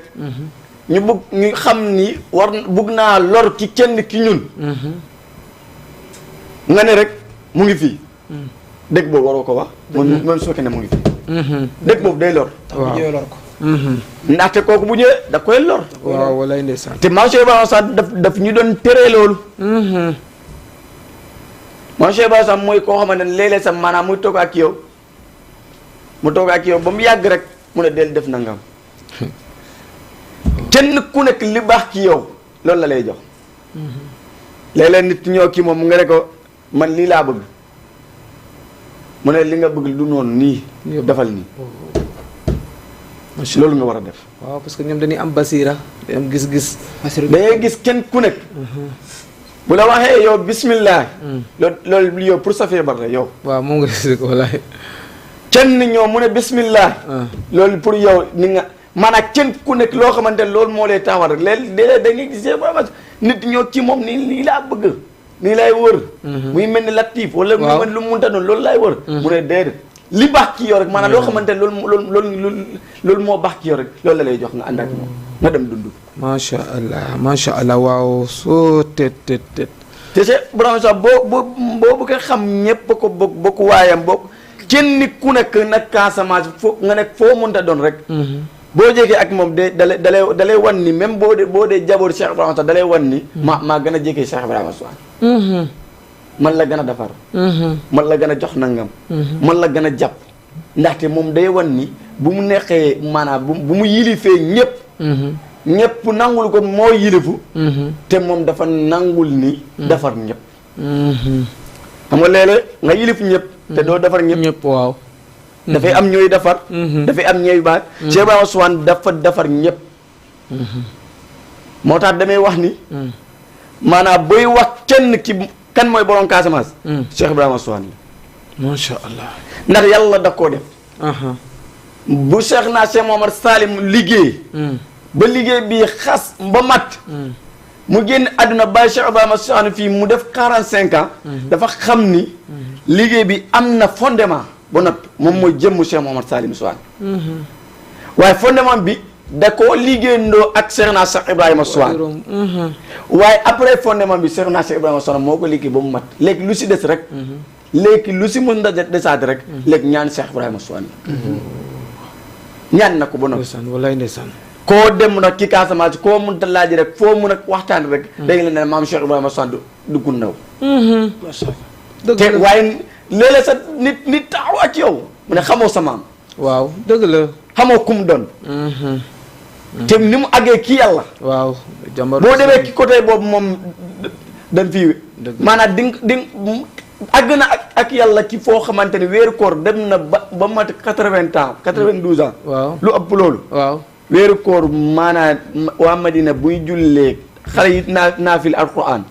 Speaker 2: ñu xam ni bugg naa lor ki kenn ki ñun nga ne rek mu ngi fii dëgg boobu waroo ko wax même su fekkee ne mu ngi fii dëgg boobu day lor
Speaker 3: lor ko
Speaker 2: ndaxte kooku bu ñëwee da koy lor
Speaker 1: waaw walaay ndeysaan
Speaker 2: te maam Cheikh Ibrahima sax daf ñu doon teree loolu maam Cheikh Ibrahima sax mooy koo xamante ne léeg-léeg sax maanaam muy toog ak yow mu toog ak yow ba mu yàgg rek mu ne del def nangam kenn ku nekk li baax ci yow loolu la lay jox léeg-léeg nit ñoo kii moom mu nga ne ko man lii laa bëgg mu ne li nga bëgg du noonu nii defal nii loolu nga war a def
Speaker 1: waaw parce que ñoom dañuy am basira dañuy am gis-gis
Speaker 2: dangay gis kenn ku nekk bu la waxee yow bismillah loolu yow pour sa feebar la yow
Speaker 1: waaw moom nga gis ko walaay
Speaker 2: kenn ñoo mu ne bismillah loolu pour yow ni nga maanaam kenn ku nekk loo xamante ne loolu moo lay taxawal rek léegi da ngay gisee ba nit ñoo ci moom nii lii laa bëgg nii lay wër muy mel ni latif wala muy mel lu mu munta noonu loolu lay wër mu ne déedéet li baax ci yow rek maanaam loo xamante ne loolu moo baax ci yow rek loolu la lay jox nga ànd ak moom nga dem dund
Speaker 1: macha allah waaw soo tet te
Speaker 2: Cheikh Ibrahima sax boo bëggee xam ñëpp ko bokk waayam bokk kenn nit ku nekk nag Casamance foo nga nekk foo mënta doon rek boo jegee ak moom dalay wan ni même boo dee jaboor Cheikh Ibrahima sax dalay wan ni maa gën a jegee Cheikh Ibrahima sax man la gën a defar man la gën a jox nangam man la gën a jàpp ndaxte moom day wan ni bu mu neexee maanaam bu mu yilifee ñëpp nangul ko moo yilifu te moom dafa nangul ni defar ñëpp xam nga léeg-léeg nga yilif ñëpp te doo defar ñëpp
Speaker 1: waaw
Speaker 2: dafay am ñooy defar dafay am ñooy baax Cheikh Ibrahima Sowane dafa defar ñëpp moo tax damay wax ni maanaam booy wax kenn ki kan mooy borom Casamance Cheikh Ibrahima Sowane
Speaker 1: la macha allah
Speaker 2: ndax yàlla da koo def bu Cheikh Mouhamad Salim liggéey ba liggéey bi xas ba mat mu génn àdduna bàyyi Cheikh Ibrahima Sowane fii mu def 45 ans dafa xam ni liggéey bi am na fondement ba noppi moom mooy jëmm Cheikh Mouhamad Salim Sowane waaye fondement bi da koo liggéeyandoo ak Cheikh Ibrahima Sowane waaye après fondement bi Cheikh Ibrahima Sowane moo ko liggéey ba mu mat léegi lu si des rek léegi lu si mën a desaat rek léegi ñaan Cheikh Ibrahima Sowane ñaan na ko ba noppi
Speaker 1: wallaay ndeysaan
Speaker 2: koo dem nag ci Casamance koo mun ta laaj rek foo mun a waxtaan rek dégg la ne maam Cheikh Ibrahima Sowane du gu ndaw te waaye léeg-léeg sa nit taxaw ak yow mu ne xamoo sa maam
Speaker 1: waaw dëgg la
Speaker 2: xamoo kum doon te ni mu àggee ki yàlla
Speaker 1: waaw jàmbar
Speaker 2: boo demee ki côté boobu moom dañ fii maanaam di àgg na ak yàlla ci foo xamante ne weeru koor dem na ba mat 80 ans 92 ans
Speaker 1: waaw
Speaker 2: lu ëpp loolu
Speaker 1: waaw
Speaker 2: weeru koor maanaam waa Madina buy jullee xale yi naafil alquran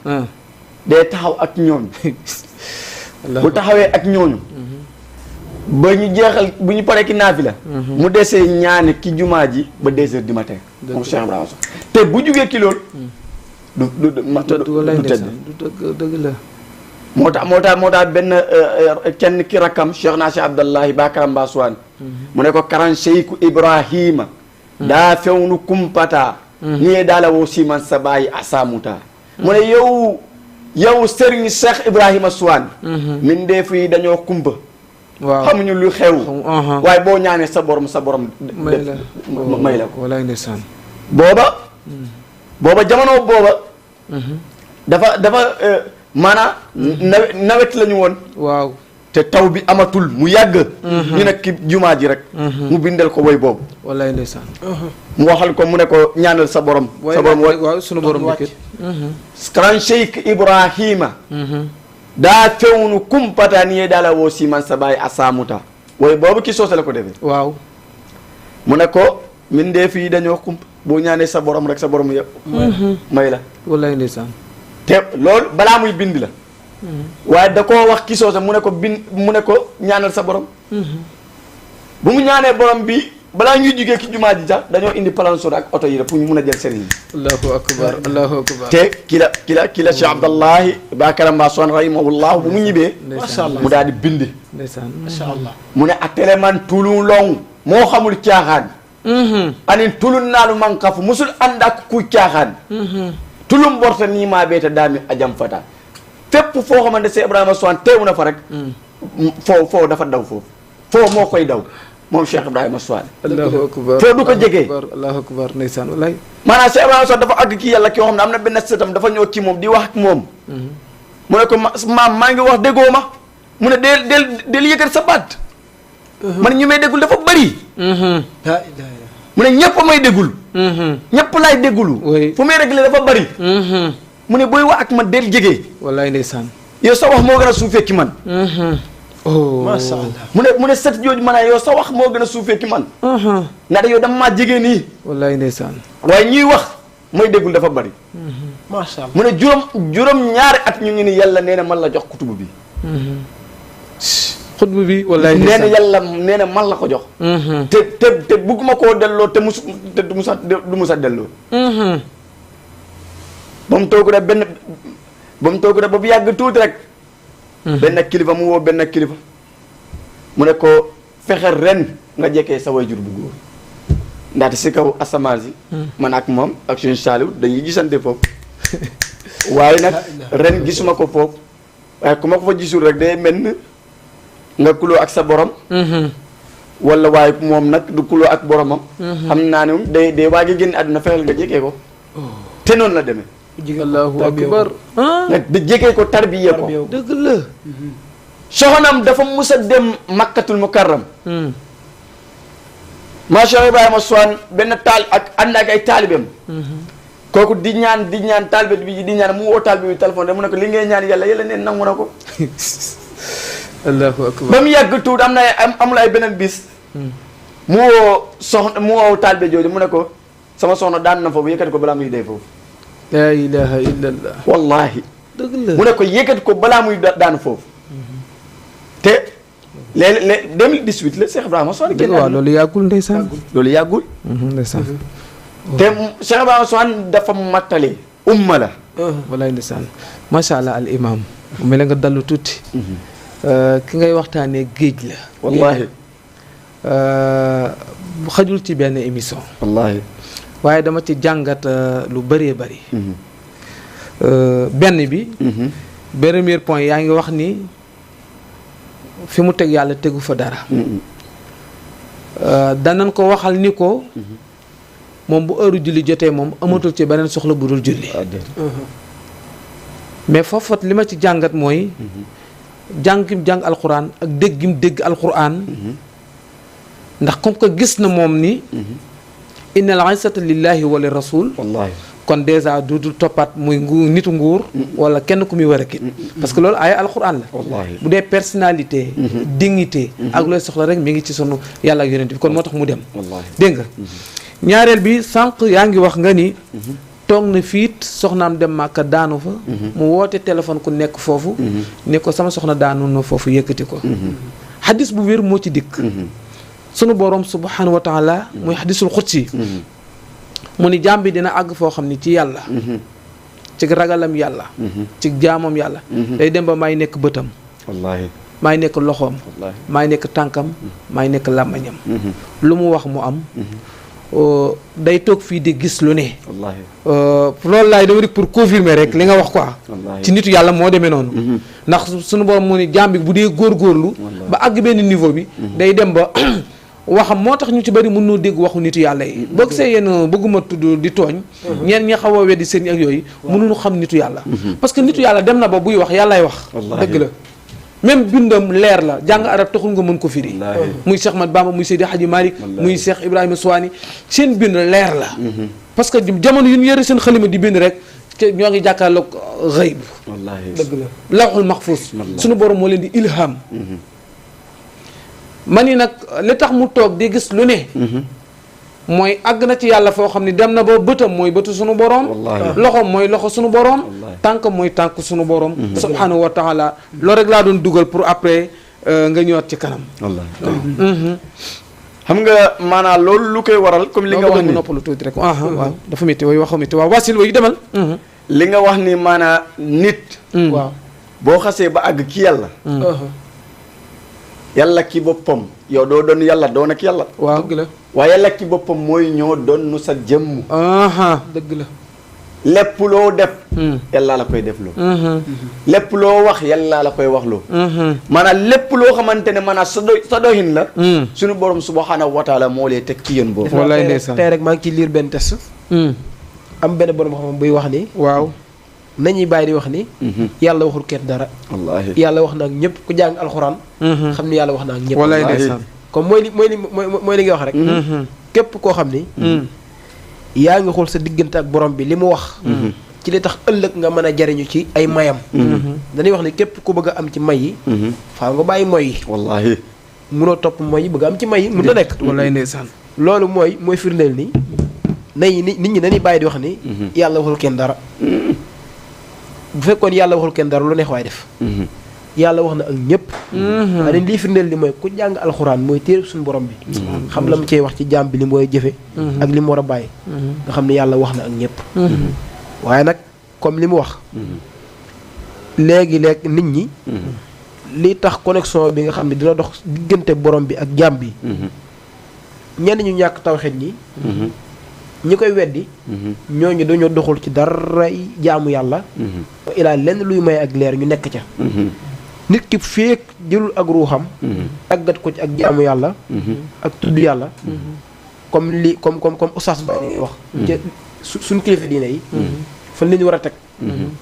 Speaker 2: day taxaw ak ñooñu bu taxawee ak ñooñu ba ñu jeexal bu ñu paree ki naafila mu desee ñaani ki jumaa ji ba 2 heures du matin moom Cheikh Ibrahima te bu jugee ki loolu du tëdd
Speaker 1: dëgg la
Speaker 2: moo tax benn kenn ki rakkam Cheikh Naasi Abdallahi Bakara Mba Sowane mu ne ko karan Cheikhu Ibrahima daa fewnu kumpata nii daala woo siman sa bàyyi asamuta mu ne yow Serigne Cheikh Ibrahima Sowane min dee fii dañoo kumpa
Speaker 1: waaw
Speaker 2: xamuñu lu xew waaye boo ñaanee sa borom may la ko
Speaker 1: walaay ndeysaan
Speaker 2: booba jamono booba dafa maanaam nawet la ñu woon
Speaker 1: waaw
Speaker 2: te taw bi amatul mu yàgg ñu nekk ki jumaa ji rek mu bindal ko woy boobu
Speaker 1: walaay ndeysaan
Speaker 2: mu waxal ko mu ne ko ñaanal sa borom
Speaker 1: waaw sunu borom bi
Speaker 2: karan Cheikh Ibrahima daa fewnu kumpata ni yee daala woo siman sa bàyyi asamuta wooy boobu ki soose la ko defee
Speaker 1: waaw
Speaker 2: mu ne ko min dee fii dañoo kump boo ñaanee sa borom rek sa borom yëpp may la
Speaker 1: wallaay ndeysaan
Speaker 2: te loolu balaa muy bind la waaye da koo wax ki soose mu ne ko ñaanal sa borom bu mu ñaanee borom bi balaa ñuy jugee ki jumaa ji sax dañoo indi palansoor ak oto yi rek pour ñu mun a jël sëriñ bi
Speaker 1: allahu akbar
Speaker 2: te ki la Cheikh Abdallahi Bakara Mba Sowane rahimahullah bu mu ñibbee mu daal di bind
Speaker 1: ndeysaan
Speaker 3: macha allah
Speaker 2: mu ne a tele man tulun long moo xamul caaxaan anin tulun naalu man kafu musul ànd ak ku caaxaan tulum borta nii maa beeta daami ajam fata fépp foo xamante Cheikh Ibrahima Sowane teewu na fa rek foo dafa daw foo moo koy daw moom Cheikh Ibrahima Sowane
Speaker 1: allahu akbar
Speaker 2: foo du ko jegee
Speaker 1: allahu akbar ndeysaan wallaay
Speaker 2: maanaam Cheikh Ibrahima Sowane dafa àgg kii yàlla ki yoo xam ne am na benn sëtam dafa ñëw ci moom di wax ak moom mu ne ko maam maa ngi wax déggoo ma mu ne del yëkkat sa baat man ñu may déggul dafa bëri mu ne ñëpp may déggul ñëpp laay déggulu fu may réglé dafa bëri mu ne booy wax ak man del jegee
Speaker 1: wallaay ndeysaan
Speaker 2: yow sa wax moo gën a suufee ki man
Speaker 3: macha allah
Speaker 2: mu ne sët jooju man a yow sa wax moo gën a suufee ki man ndax yow dama maa jegee nii
Speaker 1: wallaay ndeysaan
Speaker 2: waaye ñuy wax mooy déggul dafa bëri
Speaker 3: macha allah
Speaker 2: mu ne juróom ñaari at ñu ngi ni yàlla nee na man la jox kutubu bi
Speaker 1: xutbu bi wallaay
Speaker 2: nee na yàlla nee na man la ko jox te bugguma koo delloo te du musa delloo ba mu toog rek ba mu toog rek ba bu yàgg tuuti rek benn kilifa mu woo benn kilifa mu ne ko fexeel ren nga jekkee sa wayjur bu góor ndaxte si kaw asamaan si man ak moom ak suñu saaliw dañuy gisante foofu waaye nag ren gisuma ko foofu waaye ku ma ko fa gisul rek day mel ni nga kuloo ak sa borom wala waaye moom nag du kuloo ak boromam xam naa ne moom day waaj a génn àdduna fexeel nga jekkee ko te noonu la demee
Speaker 1: allahu akbar
Speaker 2: nga da jekkee ko tarbiye ko
Speaker 1: dëgg la
Speaker 2: soxnaam dafa mus a dem makkatul mukarram macha Ibrahima Soane benn taal ak ànd ak ay taalibeem kooku di ñaan taalibe bi di ñaan mu woo taalibe bi téléphone mu ne ko li ngay ñaan yàlla neen nangu na ko
Speaker 1: allahu akbar
Speaker 2: ba mu yàgg tuut am na amul ay beneen bis mu woo taalibe jooju mu ne ko sama soxna daan na foofu yëkkati ko balaa muy dee foofu
Speaker 1: la ilaha illallah
Speaker 2: wallahi
Speaker 1: dëgg la
Speaker 2: mu ne ko yëkkati ko balaa muy daanu foofu te léeg-léeg 2018 la Cheikh Ibrahima Soane génn
Speaker 1: waaw loolu yàggul ndeysaan
Speaker 2: loolu yàggul
Speaker 1: ndeysaan
Speaker 2: te Cheikh Ibrahima Soane dafa mattale umma la
Speaker 1: walaay ndeysaan macha allah al imam mel nga dallu tuuti ki ngay waxtaanee géej la
Speaker 2: wallahi
Speaker 1: xajul ci benn émission
Speaker 2: wallahi
Speaker 1: waaye dama ci jàngat lu bëree bëri benn bi premier point yaa ngi wax ni fi mu teg yàlla tegu fa dara danañ ko waxal ni ko moom bu heure julli jotee moom amatul ci beneen soxla bu dul julli mais foofu li ma ci jàngat mooy jàng gim jàng alquran ak dégg gim dégg alquran ndax comme que gis na moom ni innal izzata lillahi wa li rasul
Speaker 2: wallahi
Speaker 1: kon dèjà dudul toppaat muy nitu nguur wala kenn ku muy war a kit parce que loolu ay alquran la
Speaker 2: wallahi
Speaker 1: bu dee personnalité dignité ak looy soxla rek mi ngi ci sunu yàlla ak yonent bi kon moo tax mu dem
Speaker 2: wallahi
Speaker 1: dégg nga ñaareel bi sànq yaa ngi wax nga ni toog na fiit soxnaam dem màkka daanu fa mu woote téléphone ku nekk foofu ne ko sama soxna daanu na foofu yëkkati ko xadis bu wér moo ci dikk sunu borom subhanahu wa taala muy xadisul xutsi mu ni jaam bi dina àgg foo xam ni ci yàlla ci ragalam yàlla ci jaamam yàlla day dem ba may nekk bëtam
Speaker 2: wallahi
Speaker 1: maay nekk loxoom
Speaker 2: wallahi
Speaker 1: maay nekk tànkam maay nekk làmmañam lu mu wax mu am day toog fii di gis lu ne
Speaker 2: wallahi
Speaker 1: loolu laay dama dik pour confirmer rek li nga wax quoi
Speaker 2: wallahi
Speaker 1: ci nitu yàlla moo demee noonu ndax suñu borom mu ni jaam bi bu dee góorgóorlu ba àgg benn niveau bi day dem ba waxam moo tax ñu ci bëri mën noo dégg waxu nitu yàlla yi boo gisee yéen bëgguma tudd di tooñ ñeen ñi xaw a weddi seen ak yooyu mënuñu xam nitu yàlla parce que nitu yàlla dem na ba buy wax yàllaay wax dëgg la même bindam leer la jàng arab taxul nga mën ko firi muy Cheikh Ahmad Bamba muy Seydi Hadji Malick muy Cheikh Ibrahima Soane seen bind leer la parce que jamono yu ñu yëre seen xalima di bind rek ñoo ngi jàkkaarloog xëyb
Speaker 2: wallahi
Speaker 1: dëgg la lawhul mahfuz suñu borom moo leen di ilham ma ni nag li tax mu toog di gis lu ne mooy àgg na ci yàlla foo xam ne dem na ba bëtam mooy bëtu sunu borom loxoom mooy loxo sunu borom tànkam mooy tànk sunu borom subhanahu wa taala loolu rek laa doon dugal pour après nga ñëwaat ci kanam
Speaker 2: wallahi xam nga maanaam loolu lu koy waral comme li nga wax ni
Speaker 1: noppalu tuuti rek waaw dafa métti way waxu métti waaw wasil way demal
Speaker 2: li nga wax ni maanaam nit
Speaker 1: waaw
Speaker 2: boo xasee ba àgg ki yàlla yàlla ki boppam yow doo doon yàlla doon ak yàlla
Speaker 1: waaw dëgg la
Speaker 2: waaye yàlla ki boppam mooy ñoo doon nu sa jëmm
Speaker 1: dëgg la
Speaker 2: lépp loo def yàlla la koy def loo lépp loo wax yàlla la koy wax loo maanaam lépp loo xamante ne maanaam sa doxin la suñu borom subhanahu wa taala moo lay teg ci yéen boobu
Speaker 1: wallaay ndeysaan
Speaker 3: tey rek maa ngi ciy lire benn test am benn borom xam buy wax ni
Speaker 1: waaw
Speaker 3: nañuy bàyyi di wax ni yàlla waxul kenn dara
Speaker 2: wallaahi
Speaker 3: yàlla wax na ak ñëpp ku jàng alxuraan xam ni yàlla wax na ak ñëpp
Speaker 1: wallaay ndeysaan
Speaker 3: comme mooy li nga wax rek képp koo xam ni yaa ngi xool sa diggante ak borom bi li mu wax ci li tax ëllëg nga mën a jariñu ci ay mayam dañuy wax ni képp ku bëgg a am ci may yi faaw nga bàyyi moy yi
Speaker 2: wallaahi
Speaker 3: munoo topp moy yi bëgg a am ci may yi mun na nekk
Speaker 1: wallaay ndeysaan
Speaker 3: loolu mooy firndeel ni nit ñi dañuy bàyyi di wax ni yàlla waxul kenn dara bu fekkoon yàlla waxul kenn dara lu neex waay def yàlla wax na ak ñëpp waaye dañ lii firndeel li mooy ku jàng alxuraan mooy téere suñu borom bi xam la mu cey wax ci jaam bi li mu war a jëfe ak li mu war a bàyyi nga xam ne yàlla wax na ak ñëpp waaye nag comme li mu wax léegi nit ñi li tax connexion bi nga xam ne dina dox diggante borom bi ak jaam bi ñenn ñu ñàkk tawxiid ñi ñi koy weddi ñooñu dañoo doxul ci dara jaamu yàlla ilaa lenn luy may ak leer ñu nekk ca nit ki feek jëlul ak ruuxam tàggat ko ci ak jaamu yàlla ak tudd yàlla comme Oustaz Mbaye li ngay wax suñ kilifa diine yi fan li ñu war a teg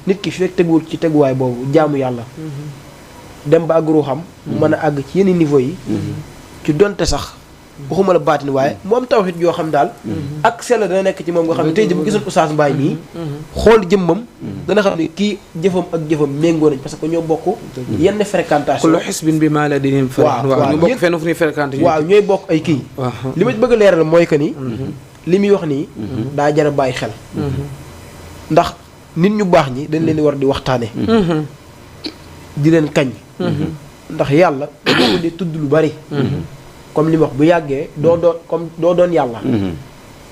Speaker 3: nit ki feek teguwul ci teguwaay boobu jaamu yàlla dem ba ak ruuxam mën a àgg ci yenn niveau yi ci donte sax waxuma la baatin waaye mu am tawxiid yoo xam daal ak sell dana nekk ci moom nga xam ne tey ji bu gisoon Oustaz Mbaye mii xool jëmmam dana xam ne kii jëfam ak jëfam méngoo nañ parce que ñoo bokk yenn fréquentation
Speaker 1: kullu xisbin bimaa ladayhim farihun waaw ñu bokk fenn fu ñuy fréquenté waaw
Speaker 3: ñooy bokk ay kii li ma bëgg a leeral mooy que ni li muy wax nii daa jar a bàyyi xel ndax nit ñu baax ñi dañ leen di war di waxtaane di leen kañ ndax yàlla boo ko di tudd lu bari comme li ma wax bu yàggee doo doon yàlla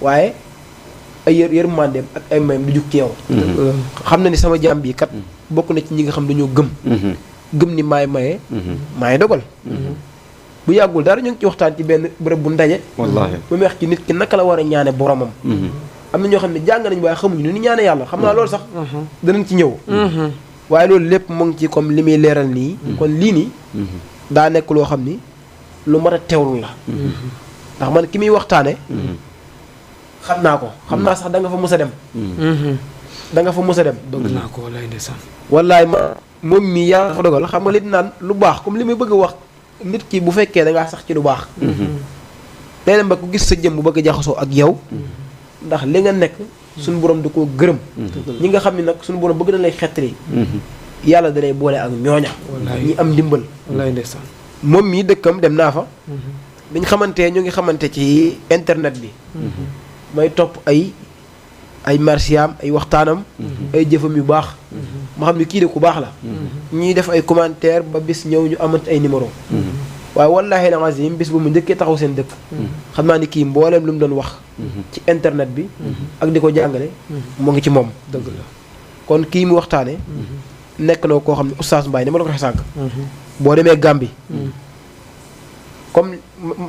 Speaker 3: waaye ay yërmandeem ak ay mayam du jug ci yow xam na ni sama jaam bii kat bokk na ci ñi nga xam dañoo gëm ni maay maye maay dogal bu yàggul dara ñu ngi ci waxtaan ci benn bërëb bu ndaje
Speaker 2: wallaahi
Speaker 3: bu mu wax ci nit ki naka la war a ñaane boromam am na ñoo xam ne jàng nañ waaye xamuñu nu ni ñaane yàlla xam naa loolu sax danañ ci ñëw waaye loolu lépp mu ngi ci comme li muy leeral nii kon lii nii daa nekk loo xam ni lu mat a teewlu la ndax man ki muy waxtaane xam naa ko xam naa sax da nga fa mës a dem da nga fa mës a dem
Speaker 1: bëgg naa ko wallaay ndeysaan
Speaker 3: wallaay moom mii yaa fa dogal xam nga li naan lu baax comme li muy bëgg a wax nit ki bu fekkee da ngaa sax ci lu baax day dem ba ku gis sa jëm bu bëgg a jaxasoo ak yow ndax li nga nekk suñu borom da koo gërëm ñi nga xam ne nag suñu borom bëgg na lay xettali yàlla da lay boole ak ñooña ñi am ndimbal
Speaker 1: wallaay ndeysaan
Speaker 3: moom mii dëkkam dem naa fa biñ xamantee ñu ngi xamante ci internet bi may topp ay marsiyaam ay waxtaanam ay jëfam yu baax ma xam ne kii de ku baax la ñuy def ay commentaire ba bis ñëw ñu amante ay numéro waaye wallaahi la azim bis bu mu njëkkee taxaw seen dëkk xam naa ni kii mbooleem lu mu doon wax ci internet bi ak di ko jàngale mu ngi ci moom
Speaker 1: dëgg la
Speaker 3: kon kii mu waxtaane nekk na koo xam ne Oustaz Mbaye ni ma la ko waxee sànq boo demee Gambie comme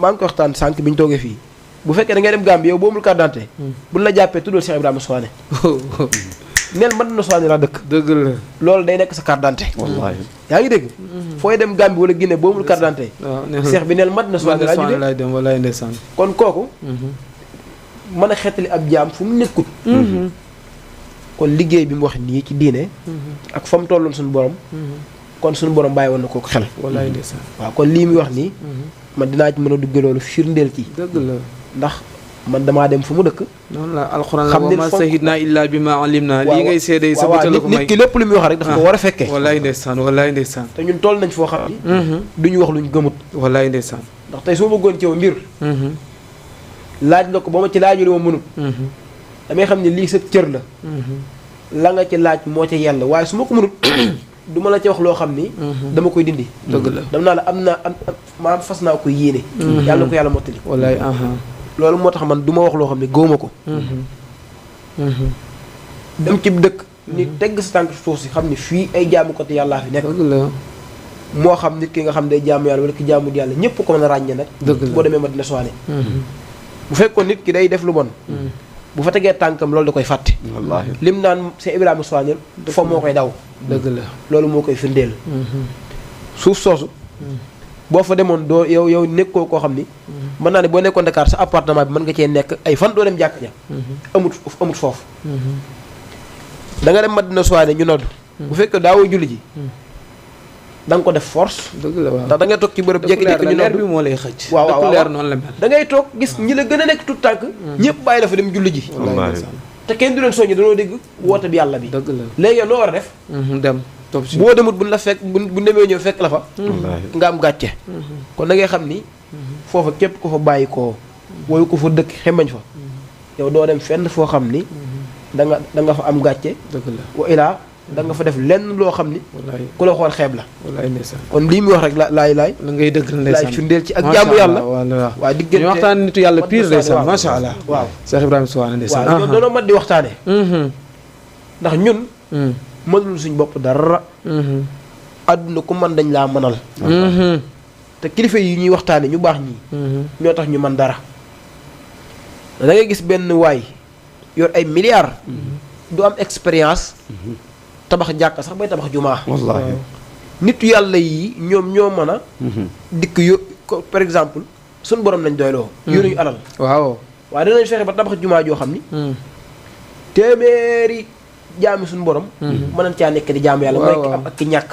Speaker 3: maa ngi ko waxtaan sànq bi ñu toogee fii bu fekkee da ngay dem Gambie yow boo amul carte d'identité buñ la jàppee tuddal Cheikh Ibrahima Souane neel Madina Souane laa dëkk
Speaker 1: dëgg la
Speaker 3: loolu day nekk sa carte d'identité
Speaker 2: wallaahi
Speaker 3: yaa ngi dégg fooy dem Gambie wala Guinée boo amul carte d'identité Cheikh bi neel Madina Souane laa jógee
Speaker 1: laay dem wallaay ndeysaan
Speaker 3: kon kooku mën a xettali ab jaam fu mu nekkut kon liggéey bi mu wax nii ci diine ak fa mu tolloon suñu borom kon suñu borom bàyyi woon na kooku xel
Speaker 1: wallaay ndeysaan
Speaker 3: waaw kon lii muy wax nii man dinaa ci mën a dugge loolu firndeel ci
Speaker 1: dëgg la
Speaker 3: ndax man damaa dem fu mu dëkk
Speaker 1: noonu la alxuraan la wa ma sahidna illa bi ma alimna lii ngay seede sa bëtal ko may
Speaker 3: nit ki lépp lu muy wax rek dafa ko war a fekkee
Speaker 1: wallaay ndeysaan wallaay ndeysaan
Speaker 3: te ñun toll nañ foo xam ni duñu wax luñ gëmut
Speaker 1: wallaay ndeysaan
Speaker 3: ndax tey soo bëggoon ci yow mbir laaj la ko ba ma ci laajul ma mënut damay xam ne lii sa cër la nga ci laaj moo ca yàlla waaye su ma ko mënut du ma la ci wax loo xam ni dama koy dindi
Speaker 1: dëgg la
Speaker 3: dam naa la am maam fas naa ko yéene yàlla ko yàlla mottali
Speaker 1: wallaay
Speaker 3: loolu moo tax man du ma wax loo xam ne gëwuma ko dem ci dëkk ni tegg sa tànk suuf si xam ne fii ay jaamukat yàllaa fi nekk
Speaker 1: dëgg la
Speaker 3: moo xam nit ki nga xam day jaamu yàlla wala ki jaamut yàlla ñëpp ko mën a ràññee nag boo demee Madina Souane bu fekkoon nit ki day def lu bon bu fa tegee tànkam loolu da koy fàtte
Speaker 2: wallaahi
Speaker 3: lim naan Cheikh Ibrahima Souane dafa moo koy daw
Speaker 1: dëgg la
Speaker 3: loolu moo koy firndeel suuf soosu boo fa demoon doo yow nekkoo koo xam ni mën naa ne boo nekkoon Dakar sa appartement bi mën nga cee nekk ay fan doo dem jàkk ja amut foofu da nga dem Madina Souane ñu nodd bu fekkee daawoo julli ji da nga ko def force
Speaker 1: dëgg la waaw
Speaker 3: ndax da ngay toog ci bërëb jékki-jékki ñu
Speaker 1: leer
Speaker 3: nodd
Speaker 1: bi moo lay xëcc
Speaker 3: waaw
Speaker 1: leer noonu la mel
Speaker 3: da ngay toog gis ñi la gën a nekk tout tànk ñëpp bàyyi la fa dem julli ji
Speaker 2: wallaahi
Speaker 3: te kenn du leen soññi dañoo dégg woote bi yàlla bi
Speaker 1: dëgg la
Speaker 3: léegi yow loo war a def
Speaker 1: dem topp si
Speaker 3: boo demut buñ la fekk bu demee ñëw fekk la fa
Speaker 2: wallaahi
Speaker 3: nga am gàcce kon da ngay xam ni foofa képp ko fa bàyyi koo wooyu ko fa dëkk xemañ fa yow doo dem fenn foo xam ni da nga fa am gàcce
Speaker 1: dëgg la
Speaker 3: wa ilaa da nga fa def lenn loo xam ni
Speaker 1: wallaay
Speaker 3: ku la xool xeeb la
Speaker 1: wallaay ndeysaan
Speaker 3: kon lii muy wax rek laay
Speaker 1: la ngay dëgg ndeysaan
Speaker 3: laay firndeel ci ak jaamu yàlla waaw diggante
Speaker 1: ñu waxtaan nitu yàlla pire ndeysaan macha allah
Speaker 3: waaw
Speaker 1: Cheikh Ibrahima Souane ndeysaan
Speaker 3: waaw ñoo doonoo mat di waxtaane ndax ñun mënul suñ bopp dara. àdduna ku man dañ laa mënal. te kilifa yi ñuy waxtaane ñu baax ñi. ñoo tax ñu man dara. da ngay gis benn waay yor ay milliards. du am expérience. tabax jàkka sax bay tabax jumaa.
Speaker 2: wallaahi
Speaker 3: nitu yàlla yi ñoom ñoo mën a. dikk par exemple suñu borom lañ doyloo. yoruñu alal.
Speaker 1: waaw.
Speaker 3: waaye danañ fexe ba tabax jumaa joo xam ni. téeméeri jaami suñu borom. mën nañ caa nekk di jaamu yàlla.
Speaker 1: waaw
Speaker 3: mooy ki am ak ki ñàkk.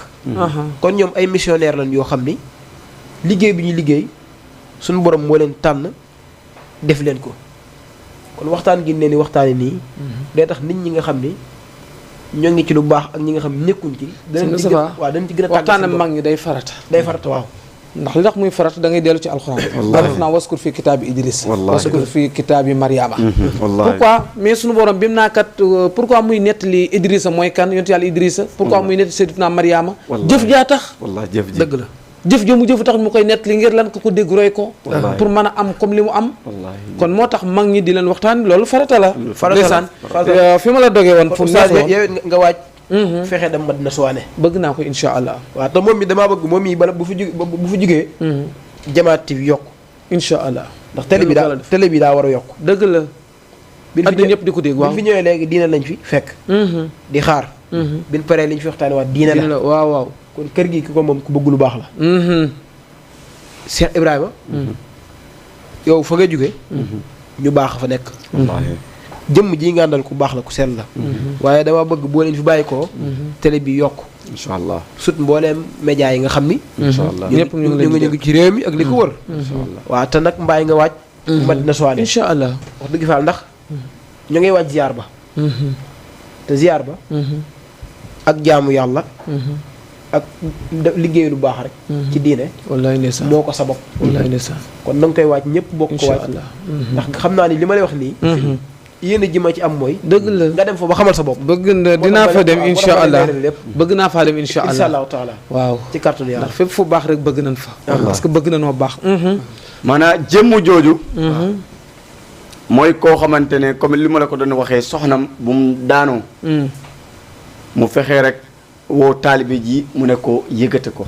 Speaker 3: kon ñoom ay missionnaire lañ yoo xam ni liggéey bi ñuy liggéey suñu borom moo leen tànn def leen ko. kon waxtaan gi ne ni waxtaane nii. day tax nit ñi nga xam ni ñoo ngi ci lu baax ak ñi nga xam ne nekkuñ ci. danañ ci gën waaw danañ ci gën a tàggat
Speaker 1: waxtaanam mag ñi day farata.
Speaker 3: day farata waaw.
Speaker 1: ndax li tax muy farata da ngay dellu ci alxuraan. wallaahi def naa waskur fii kitaabi Idris.
Speaker 2: wallaahi
Speaker 1: waskur fii kitaabi Mariama.
Speaker 2: wallaahi
Speaker 1: pourquoi mais sunu borom bi mu naa kat pourquoi muy nettali Idrissa mooy kan yonent yàlla Idrissa. pourquoi muy nettali Sayyidatuna Mariama. jëf jaa tax.
Speaker 2: wallaahi jëf ji
Speaker 3: dëgg la.
Speaker 1: jëf jëmu jëfu tax mu koy nettali ngir lan ko dégg roy ko. pour mën a am comme li mu am. kon moo tax mag ñi di leen waxtaan loolu farata la.
Speaker 3: farata
Speaker 1: fi ma la dogee woon. fu mu nekk
Speaker 3: yow nga waaj. fexe dem Madina Souane.
Speaker 1: bëgg naa ko incha allah.
Speaker 3: waaw te moom mi damaa bëgg moom mi bala bu fi jugee. Jamaat TV yokk.
Speaker 1: incha allah
Speaker 3: ndax télé bi daa war a yokk.
Speaker 1: dëgg la. àddina ñëpp di ko dégg waaw
Speaker 3: bi fi ñëwee léegi diine lañ fi fekk. di xaar. bin paree li ñu fi waxtaanee waat diine la.
Speaker 1: waaw waaw.
Speaker 3: kon kër gi ki ko moom ku bëgg lu baax la. Cheikh Ibrahima. yow fa nga jugee. ñu baax fa nekk. jëmm ji nga àndal ku baax la ku sell la. waaye dama bëgg boo leen fi bàyyi koo. télé bi yokk.
Speaker 2: incha allah
Speaker 3: sut mbooleem média yi nga xam ni.
Speaker 2: incha allah
Speaker 1: ñëpp ñu
Speaker 3: ngi ci réew mi ak li ko wër.
Speaker 2: incha allah
Speaker 3: waaw te nag mbaay nga waaj. Madina Souane
Speaker 1: incha allah.
Speaker 3: wax dëgg fa ndax ñu ngay waaj ziar ba. te ziar ba. ak jaamu yàlla. ak liggéey lu baax rek. ci diine.
Speaker 1: wallaay ndeysaan
Speaker 3: moo ko sabab.
Speaker 1: wallaay ndeysaan.
Speaker 3: kon na nga koy waaj ñëpp bokk ko waaj. ndax xam naa ni li ma lay wax nii. yéen a ji ma ci am mooy.
Speaker 1: dëgg la
Speaker 3: nga dem fa ba xamal sa bopp.
Speaker 1: bëgg na dinaa fa dem incha allah bëgg naa faa dem incha allah
Speaker 3: incha allahu taala.
Speaker 1: waaw
Speaker 3: ci kàttanu yàlla
Speaker 1: ndax fépp fu baax rek bëgg nañ fa. parce que bëgg nañoo baax.
Speaker 2: maanaam jëmm jooju. mooy koo xamante ne comme li ma la ko doon waxee soxnam bu mu daanoo. mu fexee rek woo taalibe ji mu ne ko yëgate ko.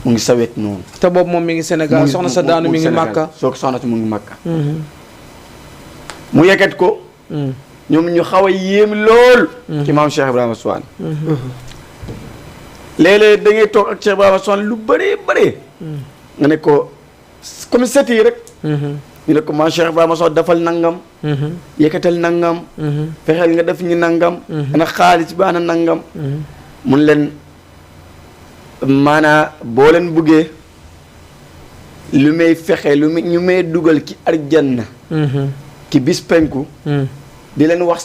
Speaker 2: mu ngi sawet noonu.
Speaker 1: te boobu moom mi ngi Sénégal soxna sa daanu mi ngi Màkka.
Speaker 2: soo soxna si mu ngi Màkka. mu yëkkat ko. ñoom ñu xaw a yéem lool. ci maam Cheikh Ibrahima Souane. léeg-léeg da ngay toog ak Cheikh Ibrahima Souane lu bëree bëree. nga ne ko comme set yi rek. ñu ne ko maam Cheikh Ibrahima Souane dafal nangam. yëkkatal nangam. fexeel nga def ñu nangam. ana xaalis bi ana nangam. mun leen maanaa boo leen buggee lu may fexe ñu may dugal ci arjanna. ki bis penku. di leen wax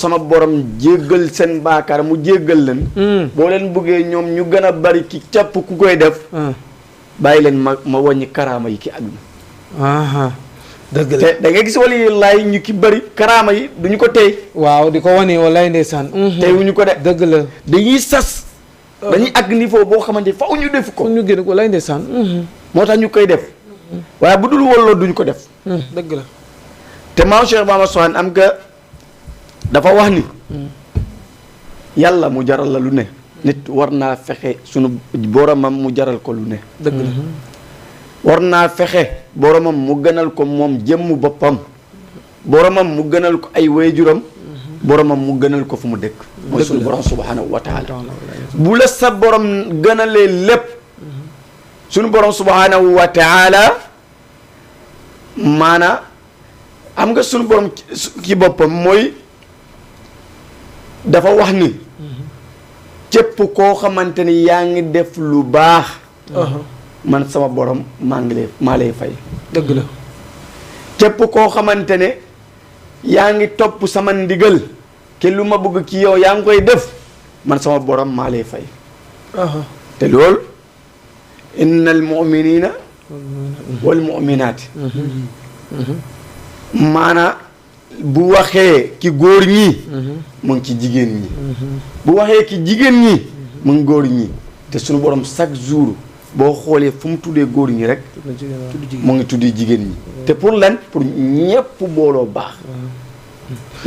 Speaker 2: sama borom jéggal seen baakaar mu jéggal leen. boo leen buggee ñoom ñu gën a bari ki capp ku koy def. bàyyi leen ma wàññi karaama yi ki àdduna.
Speaker 1: dëgg la
Speaker 2: te da ngay gis wala laay ñu ki bari karaama yi duñu ko tey.
Speaker 1: waaw di ko wane walaay ndeysaan.
Speaker 2: tey wuñu ko de.
Speaker 1: dëgg la
Speaker 2: dañuy sas. dañuy àgg niveau boo xamante ni faaw ñu def ko.
Speaker 1: ñu génn ko walaay ndeysaan.
Speaker 2: moo tax ñu koy def. waaye bu dul walloo duñu ko def.
Speaker 1: dëgg la.
Speaker 2: te maam Cheikh Ibrahima Souane am nga dafa wax ni. yàlla mu jaral la lu ne. nit war naa fexe sunu boromam mu jaral ko lu ne.
Speaker 3: dëgg la.
Speaker 2: war naa fexe boromam mu gënal ko moom jëmmu boppam. boromam mu gënal ko ay waajuram. boromam mu gënal ko fu mu dëkk. mooy sunu borom subhanahu wa taala. bu la sa borom gënalee lépp. sunu borom subhanahu wa taala maanaa am nga sunu borom ci boppam mooy dafa wax ni. képp koo xamante ni yaa ngi def lu baax. man sama borom maa lay fay.
Speaker 3: dëgg la.
Speaker 2: képp koo xamante ne yaa ngi topp sama ndigal ke lu ma bëgg ci yow yaa ngi koy def man sama borom maa lay fay. te loolu innal mu'minina wal mu'minaati maanaa bu waxee ki góor ñi mu ngi ci jigéen ñi bu waxee ki jigéen ñi mu ngi góor ñi te suñu borom chaque jour boo xoolee fu mu tuddee góor ñi rek mu ngi tuddee jigéen ñi te pour lan pour ñépp booloo baax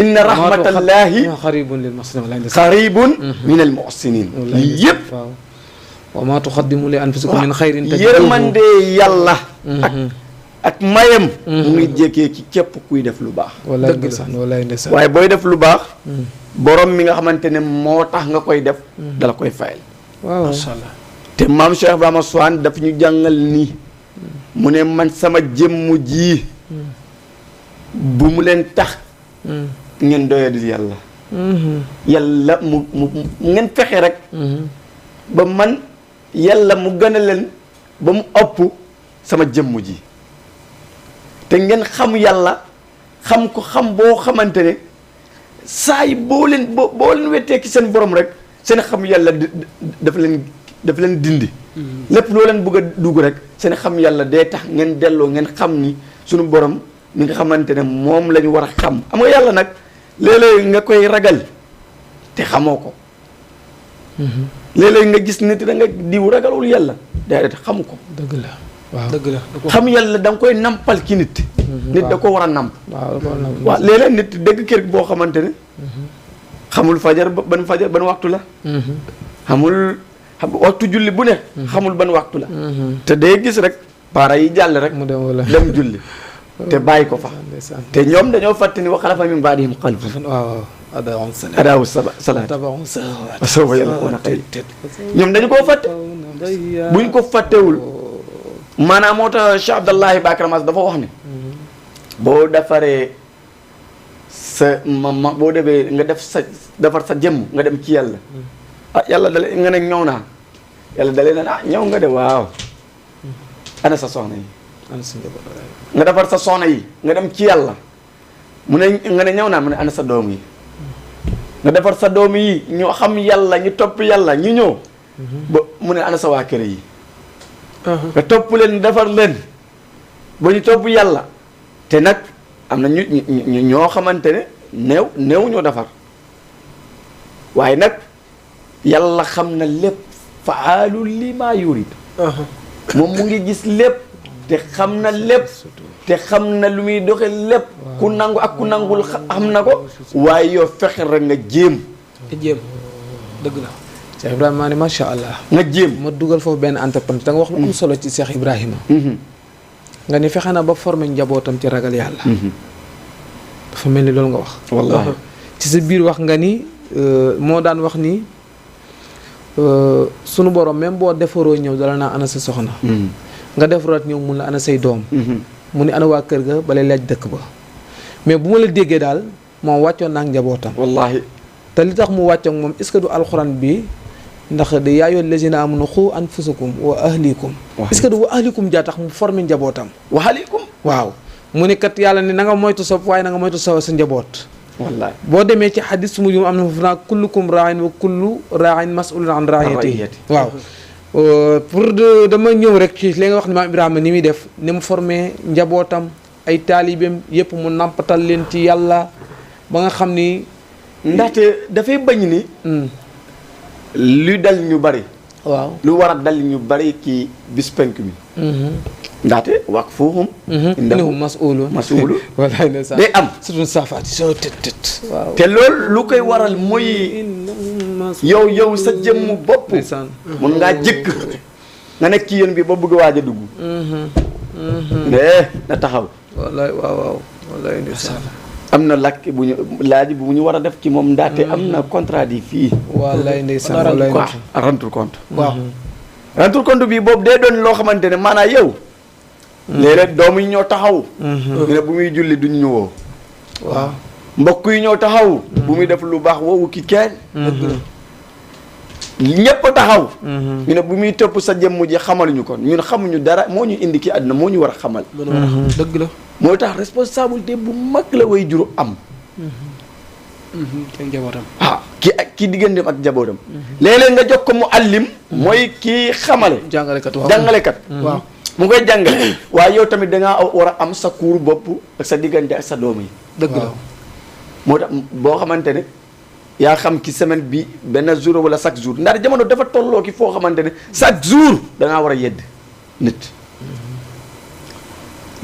Speaker 2: inna rahmatallahi
Speaker 1: xaribun lil muhsinin
Speaker 2: qaribun min al muhsinin lii yëpp
Speaker 1: waaw wa ma tuqaddimu li anfusikum min xayrin
Speaker 2: yërmande yàlla ak mayam mu ngi jékkee ci képp kuy def lu baax
Speaker 1: wallaay ndeysaan wallaay ndeysaan
Speaker 2: waaye booy def lu baax borom mi nga xamante ne moo tax nga koy def dala koy fayal
Speaker 1: waaw
Speaker 3: macha allah
Speaker 2: te maam Cheikh Ibrahima Soane daf ñu jàngal nii mu ne man sama jëmm ji bu mu leen tax ngeen doyadil yàlla yàlla mu ngeen fexe rek ba man yàlla mu gën a leen ba mu ëpp sama jëmm ji te ngeen xam yàlla xam ko xam boo xamante ne saa yi boo leen wettee ci seen borom rek seen xam yàlla dafa leen dindi lépp loo leen bëgg a dugg rek seen xam yàlla day tax ngeen delloo ngeen xam ni suñu borom mi nga xamante ne moom la ñu war a xam am nga yàlla nag léeg-léeg nga koy ragal te xamoo ko léeg-léeg nga gis nit da nga diw ragalul yàlla déedéet xamu ko
Speaker 1: dëgg la waaw dëgg la
Speaker 2: xam yàlla da nga koy nampal ci nit nit da ko war a namp waaw léeg-léeg nit dégg kër boo xamante ne xamul fajar ban waxtu la xamul waxtu julli bu ne xamul ban waxtu la te day gis rek para yi jàll rek
Speaker 1: mu
Speaker 2: dem julli te bàyyi ko fa te ñoom dañoo fàtte ni wa xalafa min baadihim xalfun
Speaker 1: waaw
Speaker 2: adaawu salaat sawfa yalqawna xayya ñoom dañu koo fàtte buñ ko fàttewul maanaam moo tax Cheikh Abdallahi Bakar Mas dafa wax ne boo defaree sa boo demee nga defar sa jëmm nga dem ci yàlla yàlla dale nga ne ñëw naa yàlla dalee na ñëw nga de waaw ana sa soxna yi nga defar sa soxna yi nga dem ci yàlla mu ne nga ne ñëw naa mu ne ana sa doom yi nga defar sa doom yi ñu xam yàlla ñu topp yàlla ñu ñëw ba mu ne ana sa waa kër yi nga topp leen defar leen ba ñu topp yàlla te nag am na ñu ñoo xamante ne néew ñoo defar waaye nag yàlla xam na lépp faalu lima yurid moom mu ngi gis lépp te xam na lépp te xam na lu muy doxe lépp ku nangu ak ku nangul xam na ko waaye yow fexe rek nga jéem
Speaker 3: dëgg la
Speaker 1: Cheikh Ibrahima maa ne macha allah
Speaker 2: nga jéem
Speaker 1: ma dugal foofu benn entrepreneur da nga wax lu am solo ci Cheikh Ibrahima nga ni fexe na ba formé njabootam ci ragal yàlla dafa mel ni loolu nga wax
Speaker 2: wallaahi
Speaker 1: ci sa biir wax nga ni moo daan wax ni sunu borom même boo defaroo ñëw dala naa ana sa soxna nga defaraat ñëw mun la ana say doom mu ni ana waa kër ga balay laaj dëkk ba mais bu ma la déggee daal moom wàccoon naa ak njabootam
Speaker 2: wallaahi
Speaker 1: te li tax mu wàccoon moom est-ce que du alxuraan bi ndax de yaa ayyuhal lazina amanu qu anfusakum wa ahlikum est-ce que du wa ahlikum jaa tax mu formé njabootam
Speaker 2: wa ahlikum
Speaker 1: waaw mu ne kat yàlla ne na nga moytu sa waaye na nga moytu sa njaboot
Speaker 2: wallaahi
Speaker 1: boo demee ci xadis su mujj am na foofu naa kullukum raain wa kullu raain masulun an raayati waaw pour dama ñëw rek ci li nga wax ne maam Ibrahima ni muy def ni mu formé njabootam ay taalibeem yépp mu nampatal leen ci yàlla ba nga xam ni
Speaker 2: ndaxte dafay bañ ni lu dal ñu bari
Speaker 1: waaw
Speaker 2: lu war a dal ñu bari ci bis penk mi ndaxte wax foofu
Speaker 1: innahum mas'ulu wallaay ndeysaan
Speaker 2: day am
Speaker 1: surtout saafaati soo tët waaw
Speaker 2: te loolu lu koy waral mooy yow sa jëmmu bopp mun ngaa jëkk nga nekk ci yoon bi ba bëgg waaj a dugg na taxaw
Speaker 1: wallaay waaw wallaay ndeysaan
Speaker 2: am na lakk bu ñu laaj bu ñu war a def ci moom ndaxte am na contrat yi fii
Speaker 1: wallaay ndeysaan wallaay
Speaker 2: rentre compte waaw rentre compte bi boobu day doon loo xamante ne maanaam yow léeg-léeg doom yi ñoo taxaw ñu ne bu muy julli duñ ñu woo
Speaker 1: waaw
Speaker 2: mbokk yi ñoo taxaw bu muy def lu baax woowu ki kenn ñépp taxaw ñu ne bu muy topp sa jëmm ji xamaluñu kon ñun xamuñu dara moo ñu indi ki àdduna moo ñu war a xamal
Speaker 3: dëgg la
Speaker 2: moo tax responsabilité bu mag la way juru am
Speaker 3: ak njabootam
Speaker 2: ki digganteem ak njabootam léeg-léeg nga jox ko mu allim mooy kii xamale jàngalekat
Speaker 3: waaw
Speaker 2: mu koy jàngale waaye yow tamit dangaa war a am sa kuur bopp ak sa diggante ak sa doom yi
Speaker 3: dëgg la
Speaker 2: moo tax boo xamante ne yaa xam ki semaine bi benn jour wala chaque jour ndax jamono dafa tolloo ki foo xamante ne chaque jour dangaa war a yedd nit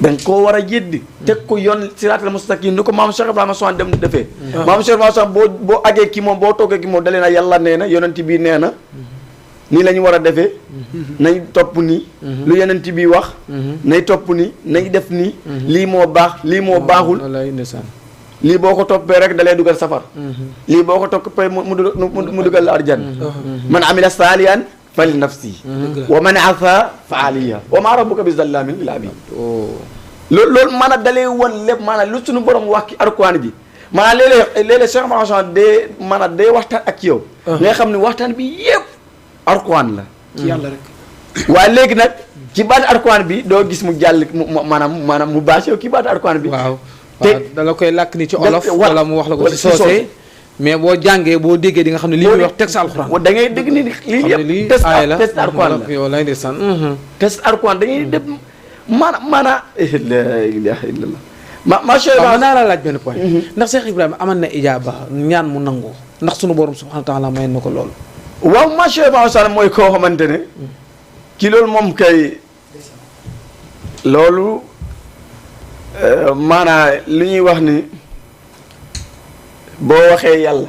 Speaker 2: dañ koo war a yëddi teg ko yoon siraatal mustaqim ni ko maam Cheikh Ibrahima Sow dem defee maam Cheikh Ibrahima Sow boo agee ki moom boo toogee ki moom dalee na yàlla nee na yonent bi nee na nii la ñu war a defee nañ topp nii lu yonent bi wax nay topp nii nañ def nii lii moo baax lii moo baaxul lii boo ko toppee rek da lay dugal safar lii boo ko toppee mu dugal la arjan man amila saalihan fa li nafsi wa man asa fa aliya wa ma rabbuka bi zallamin lil abid loolu maanaam dalee woon lépp maanaam lu suñu borom wax ki Alxuraan bi maanaam léeg-léeg Cheikh Mahamadou dee maanaam day waxtaan ak yow nga xam ne waxtaan bi yëpp Alxuraan la
Speaker 3: ci yàlla rek
Speaker 2: waaye léegi nag ci baati Alxuraan bi doo gis mu jàll maanaam mu bâché yow ki baati Alxuraan bi
Speaker 1: waaw da la koy làkk ni ci olof wala mu wax la ko ci soosee mais boo jàngee boo déggee di nga xam ne li muy wax texte Alxuraan
Speaker 2: da ngay dégg ni lii yëpp texte Alxuraan la
Speaker 1: yow lay ndeysaan
Speaker 2: texte Alxuraan dañuy def maanaam la ilaha illallah macha allah
Speaker 1: mën naa laa laaj benn point ndax Cheikh Ibrahima aman na ijaaba ñaan mu nangu ndax sunu borom subhanahu wa taala may na ko loolu
Speaker 2: waaw macha allah mooy koo xamante ne ci loolu moom kay loolu maanaam lu ñuy wax ni boo waxee yàlla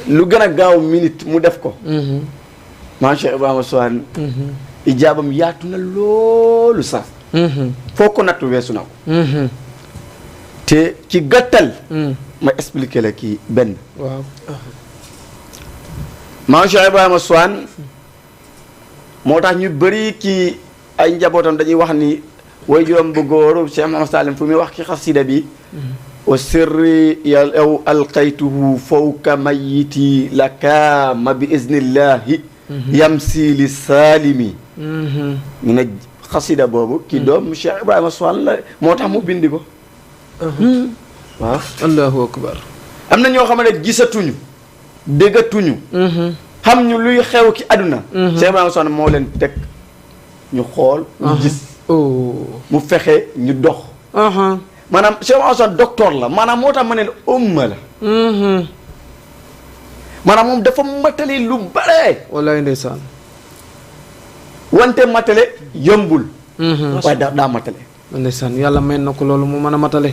Speaker 2: lu gën a gaaw minute mu def ko macha allah ijaabam yaatu na loolu sax foo ko nattu weesu na ko te ci gàttal ma expliqué la kii benn
Speaker 1: waaw
Speaker 2: maam Cheikh Ibrahima Soane moo tax ñu bëri kii ay njabootam dañuy wax ni way juróom bu góoru Cheikh Mouhamed Salim fu muy wax ki xasida bi wa sirri yow alqaytuhu fawka mayiti lakaama bi iznillahi yamsi li saalimi ñu ne xasida boobu kii doom Cheikh Ibrahima Soane la moo tax mu bindi ko waaw
Speaker 1: allahu akbar
Speaker 2: am na ñoo xam ne gisatuñu déggatuñu xam ñu luy xew ki àdduna Cheikh Ibrahima Soane moo leen teg ñu xool ñu gis mu fexe ñu dox maanaam Cheikh Ibrahima Soane docteur la maanaam moo tax ma ne umma la maanaam moom dafa matale lu bare
Speaker 1: wallaay ndeysaan
Speaker 2: wante matale yombul waaye daa matale
Speaker 1: ndeysaan yàlla may na ko loolu mu mën a matale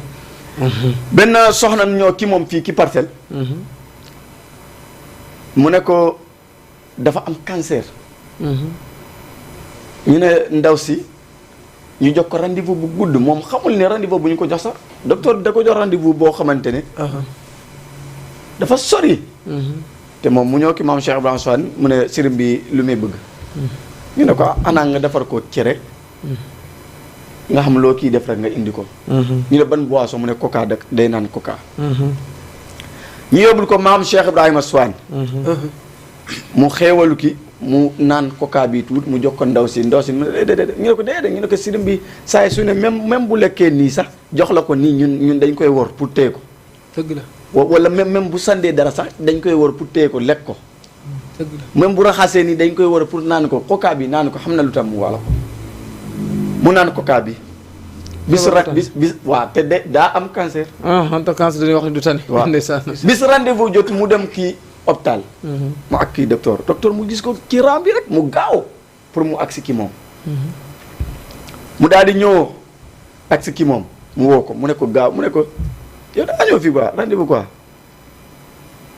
Speaker 2: benn soxna ñoo ki moom fii ki parcelle mu ne ko dafa am cancer ñu ne ndaw si ñu jox ko rendez-vous bu gudd moom xamul ne rendez-vous bu ñu ko jox sax docteur da ko jox rendez-vous boo xamante ne dafa sori te moom mu ñëw ki maam Cheikh Ibrahima Soane mu ne sëriñ bi lu muy bëgg ñu ne ko anaa nga defar ko cere nga xam loo kii def rek nga indi ko ñu ne ban boisson mu ne coca day naan coca ñu yóbbul ko maam Cheikh Ibrahima Soane mu xeewalu ki mu naan coca bi tuut mu jox ko ndaw si mu ne déedéet ñu ne ko déedéet ñu ne ko sëriñ bi saa su ne même bu lekkee nii sax jox la ko nii ñun dañ koy wor pour téye ko
Speaker 1: dëgg la
Speaker 2: wala même bu sandee dara sax dañ koy wor pour téye ko lekk ko
Speaker 1: dëgg la
Speaker 2: même bu raxasee nii dañ koy wor pour naan ko coca bi naan ko xam na lu tam mu wala ko mu naan coca bi bis waaw te daa am cancer
Speaker 1: en tout cas dañuy wax ne du tane
Speaker 2: waaw
Speaker 1: ndeysaan
Speaker 2: bis rendez-vous jot mu dem kii hôpital mu ak kii docteur mu gis ko ci raam bi rek mu gaaw pour mu agsi ki moom mu daal di ñëw agsi ki moom mu woo ko mu ne ko gaaw mu ne ko yow da añoo fii quoi rendez-vous quoi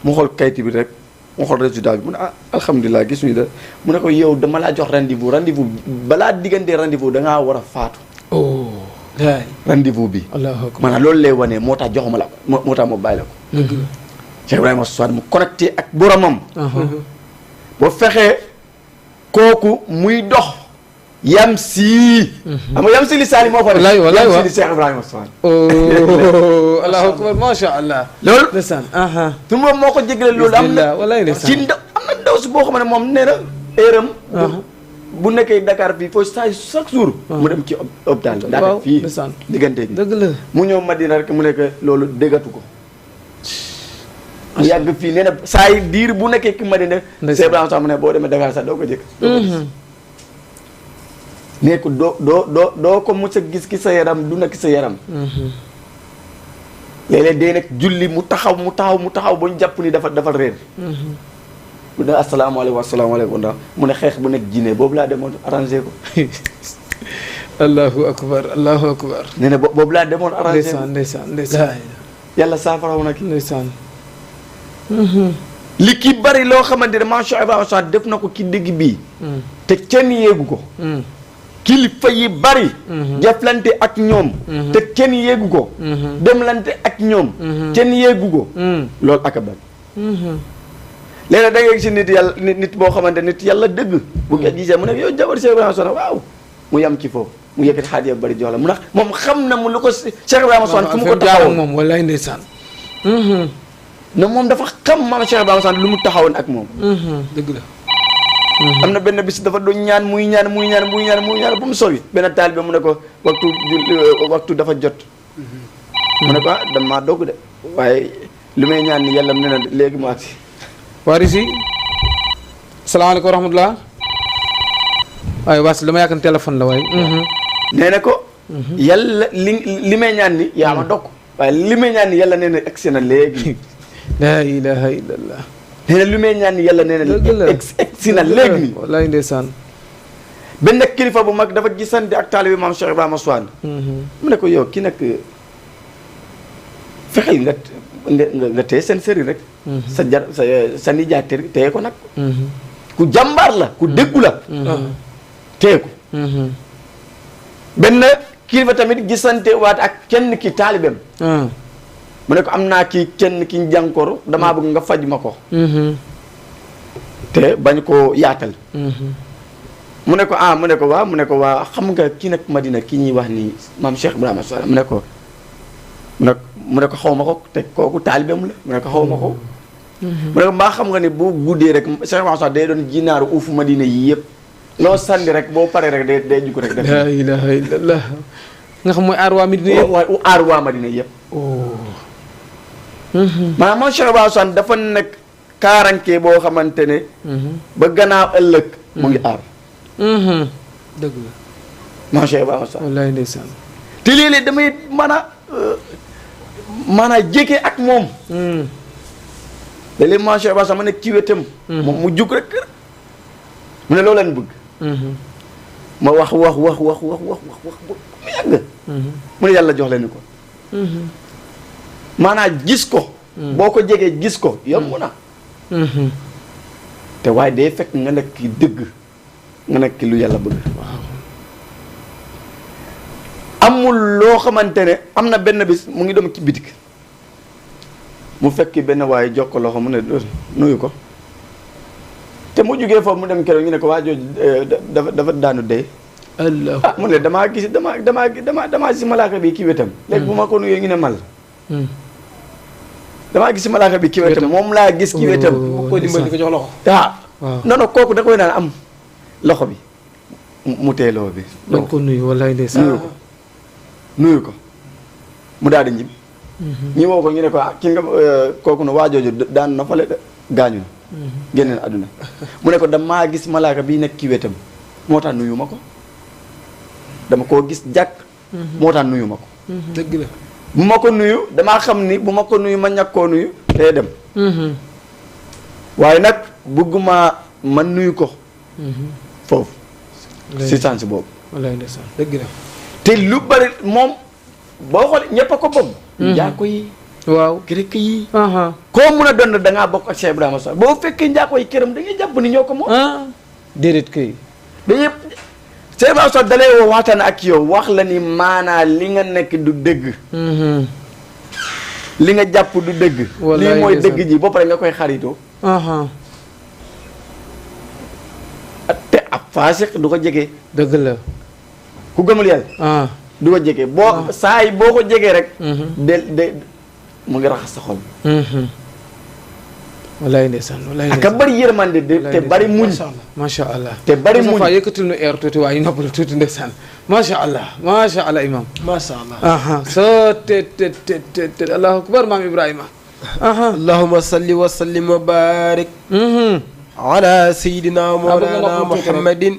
Speaker 2: mu xool kayit bi rek mu xool résultat bi mu ne alhamdulilah gis ñu da mu ne ko yow dama laa jox rendez-vous balaa diggante rendez-vous da ngaa war a faatu rendez-vous bi
Speaker 1: allahu akbar
Speaker 2: maanaam loolu lay wane moo tax joxuma la ko moo tax ma bàyyi la ko Cheikh Ibrahima Soane mu connecté ak boromam ba fexe kooku muy dox yam si xam nga yam si li saali moo fa
Speaker 1: wallaay wallaay
Speaker 2: yam si li Cheikh Ibrahima Soane
Speaker 1: allahu akbar masha allah
Speaker 2: loolu
Speaker 1: ndeysaan
Speaker 2: su moom moo ko jégle loolu am na
Speaker 1: wallaay ndeysaan
Speaker 2: ci am na ndaw si boo xam ne moom nee na éram bu nekkee Dakar fii foofu chaque jour mu dem ci hôpital Dakar fii diggante bi
Speaker 1: dëgg la
Speaker 2: mu ñëw Madina rek mu nekk loolu déggatu ko mu yàgg fii nee na saa yi diir bu nekkee ki Madina Cheikh Ibrahima Soane mu ne boo demee Dakar sax doo ko jëkk nee ko doo ko mos a gis ki sa yaram du nekk sa yaram léeg-léeg day nekk julli mu taxaw ba ñu jàpp ni dafa réer mu ne asalaamaaleykum ndax mu ne xeex bu nekk jinne boobu laa demoon arrangé ko
Speaker 1: allahu akbar allahu akbar.
Speaker 2: nee na boobu laa demoon arrangé.
Speaker 1: ndeysaan ndeysaan ndeysaan.
Speaker 2: yàlla saafara wu na ki.
Speaker 1: ndeysaan.
Speaker 2: li ki bari loo xamante ne macha allah def na ko ki digg bii. te kenn yéegu ko. kilifa yi bari. jëflante ak ñoom. te kenn yéegu ko. demlante ak ñoom. kenn yéegu ko. loolu ak a bari. léegi da ngay gis nit yàlla nit boo xamante nit yàlla dëgg. bu ngeen gisee mu ne yow jabar Cheikh Ibrahima Soane waaw mu yam ci foofu mu yëkkati xaadiya bari jox la mu ndax moom xam na mu lu ko Cheikh Ibrahima Soane fu mu ko taxawoon
Speaker 1: moom wallaay ndeysaan.
Speaker 2: ne moom dafa xam maam Cheikh Ibrahima Soane lu mu taxawoon ak moom.
Speaker 1: dëgg la.
Speaker 2: am na benn bis dafa doon ñaan muy ñaan ba mu sori benn taalibe mu ne ko waxtu dafa jot. mu ne ko dama dogg de waaye lu may ñaan ni yàlla mu ne na léegi mu agsi.
Speaker 1: Waarisi. salaamaaleykum wa rahmatulah. waaye Waasi dama yaakaar téléphone la waaye.
Speaker 2: nee na ko. yàlla li may ñaan ni yaa ma dogg waaye li may ñaan ni yàlla nee na agsi na léegi.
Speaker 1: laa ilaha illallah.
Speaker 2: nee na li may ñaan ni yàlla nee na agsi na léegi nii.
Speaker 1: wallaay ndeysaan.
Speaker 2: benn kilifa bu mag dafa gisante ak taalibe maam Cheikh Ibrahima Soane. mu ne ko yow ki nag fexeel nga téye seen sëriñ rek. sa nijaay téye ko nag. ku jàmbaar la ku déggu la. téye ko. benn kilifa tamit gisante waat ak kenn ki taalibeem. mu ne ko am naa kenn ki jànkoor damaa bëgg nga faj ma ko. te bañ koo yaatal. mu ne ko waa xam nga kii nag Madina ki ñuy wax ni maam Cheikh Ibrahima Soane mu ne ko xaw ma ko te kooku taalibeem la mu ne ko xaw ma ko. mu ne ko mbaa xam nga ne bu guddee rek Cheikh Ibrahima Soane day doon jinaaru uufu Madina yi yëpp loo sànni rek boo paree rek day jug rek. def
Speaker 1: la ilaha illallah. nga xam mooy aar waa Madina yëpp.
Speaker 2: waaw aar waa Madina yëpp. maanaam moom Cheikh Ibrahima Soane dafa nekk kaaraange boo xamante ne. ba gannaaw ëllëg mu ngi aar.
Speaker 1: dëgg la.
Speaker 2: maam Cheikh Ibrahima Soane.
Speaker 1: wallaay ndeysaan.
Speaker 2: te léeg-léeg damay maanaam jékkee ak moom. léeg-léeg maam Cheikh Ibrahima Soane ma nekk ci wetam. moom mu jug rek mu ne loolu leen bëgg. ma wax mu yàgg. mu ne yàlla jox leen ko. maanaam gis ko. boo ko jegee gis ko yomb na. te waaye day fekk nga nekk ki dëgg nga nekk ki lu yàlla bëgg. amul loo xamante ne am na benn bis mu ngi dem ci bitik mu fekk benn waaye jox ko loxo mu ne nuyu ko te mu jugee foofu mu dem keroog ñu ne ko waa jooju dafa daanu dee.
Speaker 1: Allah
Speaker 2: mu ne damaa gis malaaka bi ki wetam. léegi bu ma ko nuyee ñu ne mal. damaa gis malaaka bi ki wetam moom laa gis ki wetam.
Speaker 3: bu ko dimbali ko jox loxo.
Speaker 2: waaw non non kooku da koy naan am loxo bi mu tee loxo bi.
Speaker 1: dañ ko nuyu wallaay ndeysaan.
Speaker 2: nuyu ko mu daal di ñib. ñi woo ko ñu ne ko ki nga kooku no waajooju daan na fale gaañu na. génne na àdduna mu ne ko damaa gis malaaka bi nekk ki wetam moo tax nuyu ma ko dama koo gis jàkk. moo tax nuyu ma ko.
Speaker 1: dëgg la.
Speaker 2: bu ma ko nuyu damaa xam ni bu ma ko nuyu ma ñàkk koo nuyu day dem. waaye nag bëgguma man nuyu ko. foofu. si sens boobu.
Speaker 1: wallaay ndeysaan dëgg la.
Speaker 2: te lu bari moom boo xoolee ñëpp a ko bëgg. njaako yi.
Speaker 1: waaw
Speaker 2: kirek yi. koo mun a doon da ngaa bokk ak Cheikh Ibrahima Soane boo fekkee njaako yi këram da ngay jàpp ni ñoo ko moom.
Speaker 1: déedéet kay.
Speaker 2: dañuy Cheikh Ibrahima Soane da lay woo waxtaan ak yow wax la ni maanaa li nga nekk du dëgg. li nga jàpp du dëgg. lii mooy dëgg ji ba pare nga koy xaritoo. te ab faasiq du ko jege.
Speaker 1: dëgg la.
Speaker 2: ku gëmul yàlla. du ko jege boo saa yi boo ko jegee rek. de mu ngi raxas sa xol.
Speaker 1: wallaay ndeysaan wallaay
Speaker 2: ndeysaan ak bari yërmande te bari muñ.
Speaker 1: macha allah
Speaker 2: te bari muñ.
Speaker 1: Moustapha yëkkatil nu air tuuti waaye noppal tuuti ndeysaan macha allah imam.
Speaker 3: macha allah.
Speaker 1: soo te allahu akbar maam Ibrahima.
Speaker 3: allahumma salli wa sallim wa barik. ala sayyidina mawlana muhammadin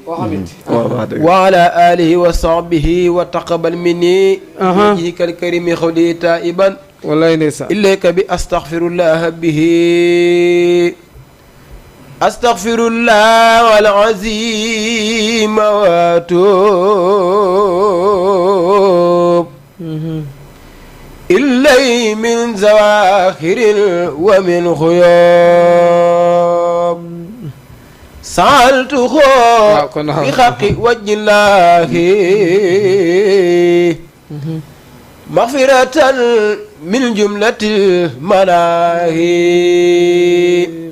Speaker 3: wa ala alihi wa sahbihi wa taqabbal minni wajhika al-karimi khawli taiban
Speaker 1: wallaay ndeysaan
Speaker 3: ilayka bi astaghfirullah bihi astaghfirullah al-azim wa atub illay min zawahiril wa min khuyub sa'altuhu bi haqqi wajhillahi maghfiratan min jumlatil manahi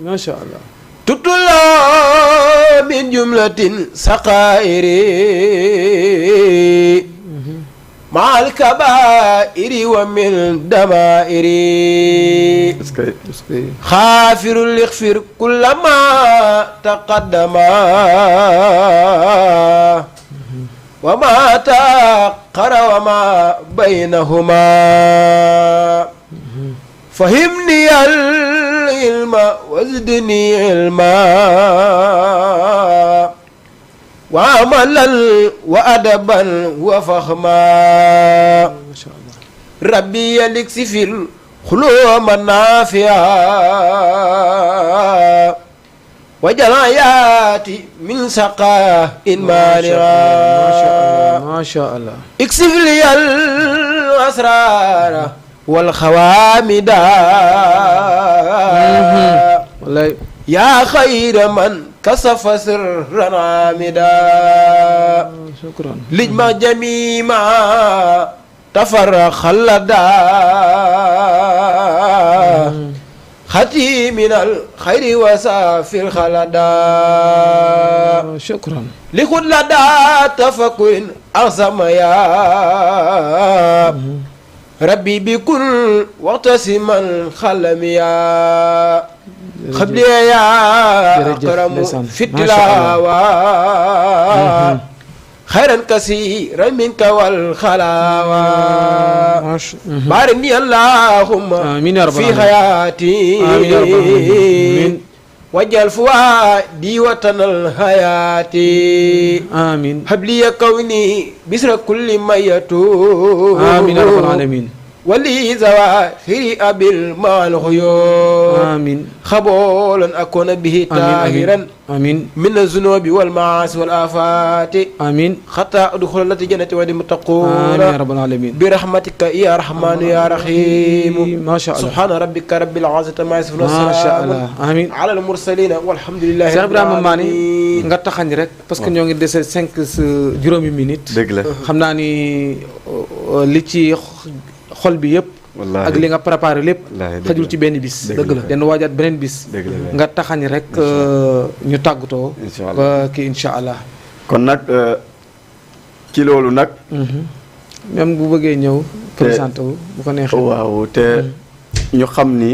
Speaker 1: ma sha Allah
Speaker 3: tutula min jumlatin saqairi ma'al kabairi wa min damairi khafirul ighfir kullama taqaddama wa ma taqara wa ma baynahuma fahimni al-ilma wazdini ilma wa amalan wa adaban wa fahma rabbi yaliksi fil khuluma nafi'a wajal ayati min saqa in mani'a
Speaker 1: ma sha Allah
Speaker 3: iksif liyal asrara wal khawamida
Speaker 1: wallahi
Speaker 3: ya khayra man kasafa sirran amida
Speaker 1: shukran
Speaker 3: lijma jamima tafarra khallada khati min al khayri wa safil khalada
Speaker 1: shukran
Speaker 3: li khulada tafakkurin azama ya rabbi bi kun waqtasiman khalamiya xabliya ya akramu fitilawa xayran kasiran minka wal xalawa barini allahumma fi hayati wajal fuadi watanal hayati
Speaker 1: amin
Speaker 3: habliya kawni bisra kulli mayatu
Speaker 1: amin ya rabbal alamin
Speaker 3: wali zawahiri abil mal khuyub
Speaker 1: amin
Speaker 3: khabolan akuna bihi tahiran
Speaker 1: amin
Speaker 3: min az-zunubi wal ma'asi wal afati
Speaker 1: amin
Speaker 3: hatta udkhul lati jannati wa muttaqun
Speaker 1: amin ya rabbal alamin
Speaker 3: bi rahmatika ya rahman ya rahim
Speaker 1: ma sha Allah
Speaker 3: subhana rabbika rabbil izzati ma yasifun
Speaker 1: ma sha Allah amin
Speaker 3: ala al mursalin walhamdulillahi
Speaker 1: Cheikh Ibrahima Mané nga taxañ rek parce que ñoo ngi dese 5 juróomi minutes
Speaker 2: dëgg la
Speaker 1: xam naa ni li ci xol bi yëpp
Speaker 2: wallaahi
Speaker 1: ak li nga préparé lépp xajul ci benn bis
Speaker 2: dëgg la
Speaker 1: den waajaat beneen bis nga taxañ rek ñu tàggatoo ba kii insha allah
Speaker 2: kon nag ci loolu nag
Speaker 1: même bu bëggee ñëw présenté wu bu ko neexee
Speaker 2: waaw te ñu xam ni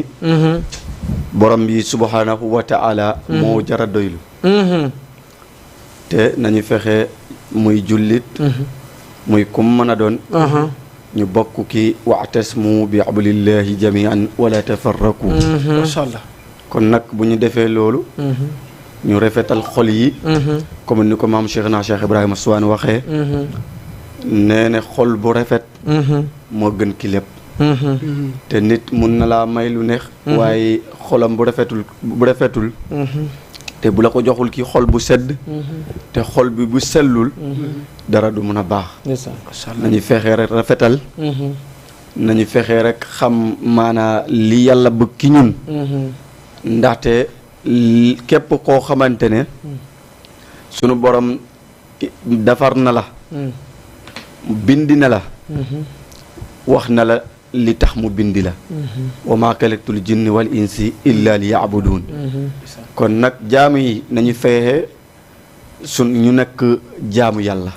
Speaker 2: borom bi subhanahu wa ta'ala moo jara doylu te nañu fexe muy jullit muy kum mën a doon ñu bokk ki wa'tasmu bi hablillahi jami'an wala tafarraku
Speaker 3: masha Allah
Speaker 2: kon nag bu ñu defee loolu ñu rafetal xol yi comme ni ko maam Cheikh na Cheikh Ibrahima Suwane waxee nee na xol bu rafet moo gën ki lépp te nit mun na laa may lu neex waaye xolam bu rafetul te bu la ko joxul ki xol bu sedd te xol bi bu sellul dara du mun a baax nañu fexee rek rafetal nañu fexee rek xam maanaa li yàlla bëgg ki ñun ndaxte képp koo xamante ne sunu borom defar na la bindi na la wax na la li tax mu bindi la wa maa kalaktul jinni wal insi illa li ya'budun kon nag jaamu yi nañu fexe ñu nekk jaamu yàlla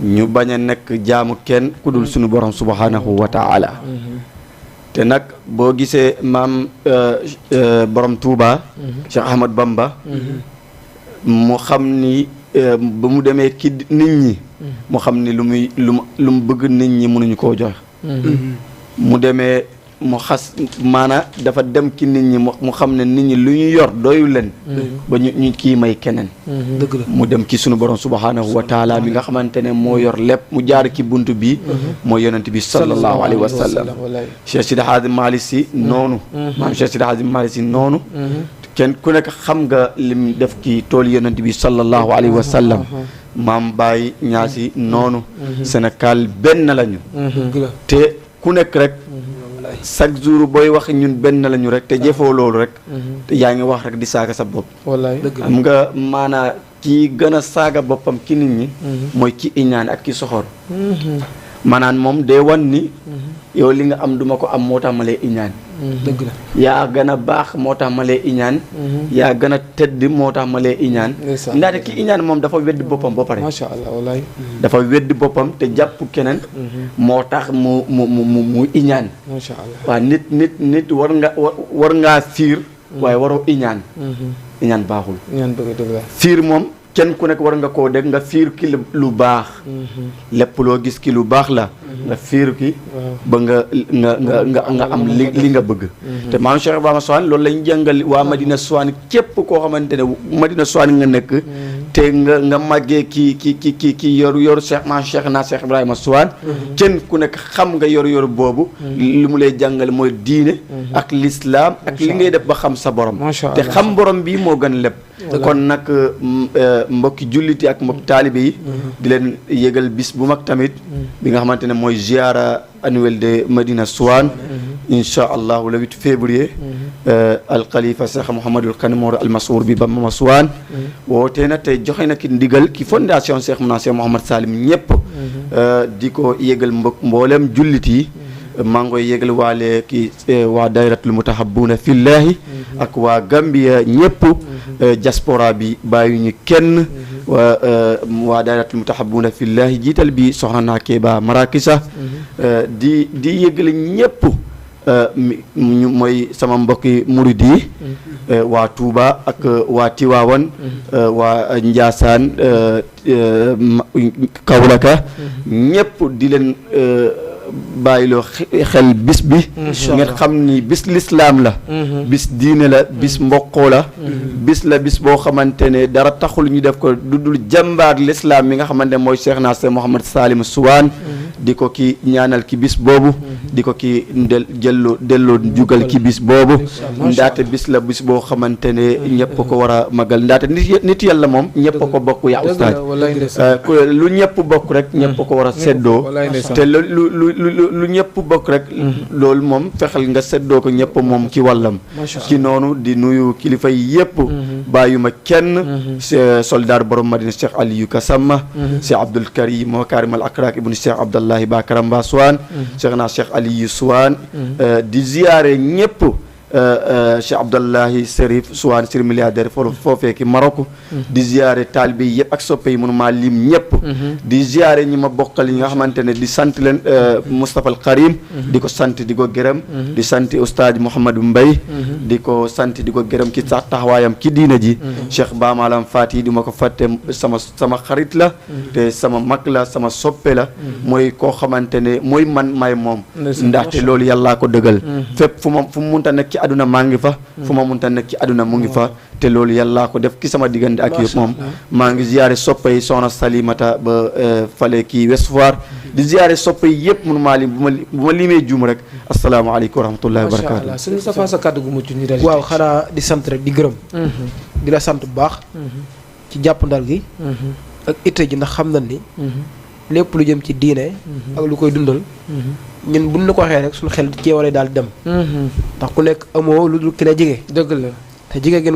Speaker 2: ñu bañ a nekk jaamu kenn ku dul sunu borom subhanahu wa ta'ala te nag boo gisee maam borom Touba Cheikh Ahmad Bamba mu xam ni ba mu demee ki nit ñi mu xam ni lu mu bëgg nit ñi mënuñu koo jox mu demee mu xas maana dafa dem ci nit ñi mu xam ne nit ñi lu ñu yor doyu leen ba ñu kii may keneen
Speaker 3: dëgg la
Speaker 2: mu dem ci sunu borom subhanahu wa taala mi nga xamante ne moo yor lépp mu jaar ci bunt bi moo yonent bi sallallahu alayhi wa sallam Cheikh Sidi Hadji Malick Sy noonu maam Cheikh Sidi Hadji Malick Sy noonu kenn ku nekk xam nga lim def ki tool yonent bi sallallahu alayhi wa sallam maam Baye Niassy noonu Sénégal benn lañu te ku nekk rek chaque jour booy wax ñun benn lañu rek te jëfoo loolu rek te yaa ngi wax rek di saaga sa bopp
Speaker 1: wallaay
Speaker 2: xam nga maanaa ki gën a saaga boppam ki nit ñi mooy ki iñaan ak ki soxor maanaam moom day wan ni yow li nga am duma ko am moo tax ma lay iñaan
Speaker 1: dëgg la
Speaker 2: yaa gën a baax moo tax ma lay iñaan yaa gën a tëdd moo tax ma lay iñaan ndaxte ki iñaan moom dafa weddi boppam ba pare
Speaker 1: macha allah wallaay
Speaker 2: dafa weddi boppam te jàpp keneen moo tax mu iñaan
Speaker 1: macha allah
Speaker 2: waaw nit war ngaa fiir waaye waroo iñaan iñaan baaxul
Speaker 1: ñaan bëgg dëgg la
Speaker 2: fiir moom kenn ku nekk war nga koo dégg nga fiir ki lu baax lépp loo gis ki lu baax la nga fiir ki ba nga am li nga bëgg te maam Cheikh Ibrahima Soane loolu lañ jàngal waa Madina Soane képp koo xamante ne Madina Soane nga nekk te nga màggee ki yor Cheikh maam Cheikh naa Cheikh Ibrahima Soane kenn ku nekk xam nga yor boobu li mu lay jàngal mooy diine ak l'islam ak li ngay def ba xam sa borom te xam borom bi moo gën lépp kon nag mbokki julliti ak mbokki taalibe yi di leen yëgal bis bu mag tamit bi nga xamante ne mooy ziara annuel de Madina Soane incha allahu le 8 février alxalifa Cheikh Mouhamadul Kanimoor almasour bi ba mama Soane wootee na tey joxe na ki ndigal ki fondation Cheikh Mouhamad Salim ñëpp di ko yëgal mboolem jullit yi maa ngi koy yëgal waale ki waa dayratul mutahabbuuna fillahi ak waa Gambia ñëpp diaspora bi bàyyi ñu kenn waa dayratul mutahabbuuna fillahi jiital bi soxna naa Keba Marakisa di yëgal ñëpp mooy sama mbokki murid yi waa Touba ak waa Tiwaawan waa Njaasaan Kawlaka ñëpp di leen bàyyiloo xel bis bi ngeen xam ni bis lislaam la bis diine la bis mboqoo la bis boo xamante ne dara taxul ñu def ko du dul jàmbaar lislaam mi nga xamante ne mooy Cheikh Nasser Mouhamad Salim Soane di ko ki ñaanal ki bis boobu di ko ki delloo jugal ki bis boobu ndaate bis la bis boo xamante ne ñëpp ko war a magal ndaate nit yàlla moom ñëpp ko bokk yaa ustaaj lu ñëpp bokk rek ñëpp ko war a seddoo te lu ñëpp bokk rek loolu moom fexeel nga seddoo ko ñëpp moom ci wàllam ci noonu di nuyu kilifa yi yëpp bàyyuma kenn soldat borom Madina Cheikh Aliou Kassama Cheikh Abdoul Karim moo Karim al Akrak ibnu Cheikh Abdallahi Bakaramba Soane Cheikh naa Cheikh Aliou Soane di ziyaare ñëpp Cheikh Abdallahi Serif Soane sir milliardaire foofee ki Maroc di ziare taalibe yi yëpp ak soppe yi mënu maa lim ñëpp di ziare ñi ma bokkal yi nga xamante ne di sant leen Moustapha al Karim di ko sant di ko gërëm di sant Oustaz Mouhamadou Mbaye di ko sant di ko gërëm ki sax taxawaayam ki diina ji Cheikh Bamalam Fati di ma ko fàtte sama xarit la te sama mag la sama soppe la mooy koo xamante ne mooy man may moom ndaxte loolu yàllaa ko dëggal fépp fu mu munta nekk ci aduna maa ngi fa fu ma munta nekk ci aduna mu ngi fa te loolu yàllaa ko def ki sama diggante ak yëpp moom maa ngi ziyaare soppe yi soxna Salimata ba fale kii West Foire di ziyaare soppe yi yëpp mënu maa lim bu ma limee juum rek asalaamaaleykum wa rahmatullahi wa barakaatu
Speaker 1: suñu safaa sa kàddu gu mucc ni
Speaker 3: waaw xanaa di sant rek di gërëm di la sant bu baax ci jàpp ndal gi ak itte ji ndax xam na ni lépp lu jëm ci diine ak lu koy dundal ñun buñ la ko waxee rek suñu xel ci wala daal dem ndax ku nekk amoo lu dul ki la jege
Speaker 1: dëgg la
Speaker 3: te jige gën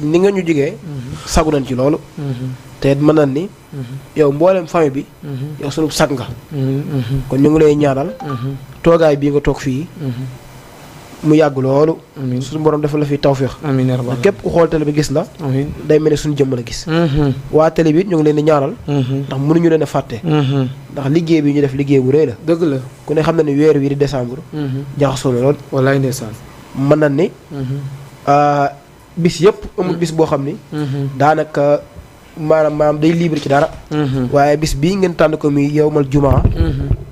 Speaker 3: ni nga ñu jigee sagu nañ ci loolu te mën nañ ni yow mboolem famille bi yow sunu sag nga kon ñu ngi lay ñaanal toogaay bii nga toog fii mu yàgg loolu suñu borom dafa la fi tawféex
Speaker 1: amiin yaa rabbal
Speaker 3: képp ku xool télé bi gis la day mel ne suñu jëmm la gis waa télé bi ñu ngi leen di ñaanal ndax mënuñu leen a fàtte ndax liggéey bi ñu def liggéey bu rëy la
Speaker 1: dëgg la
Speaker 3: ku ne xam na ni weer wi di décembre jaxasoo na lool
Speaker 1: wallaay ndeysaan
Speaker 3: mën nañ ni bis yëpp amul bis boo xam ni daanaka maanaam day libre ci dara waaye bis bii ngeen tànn ko muy yowmal jumaa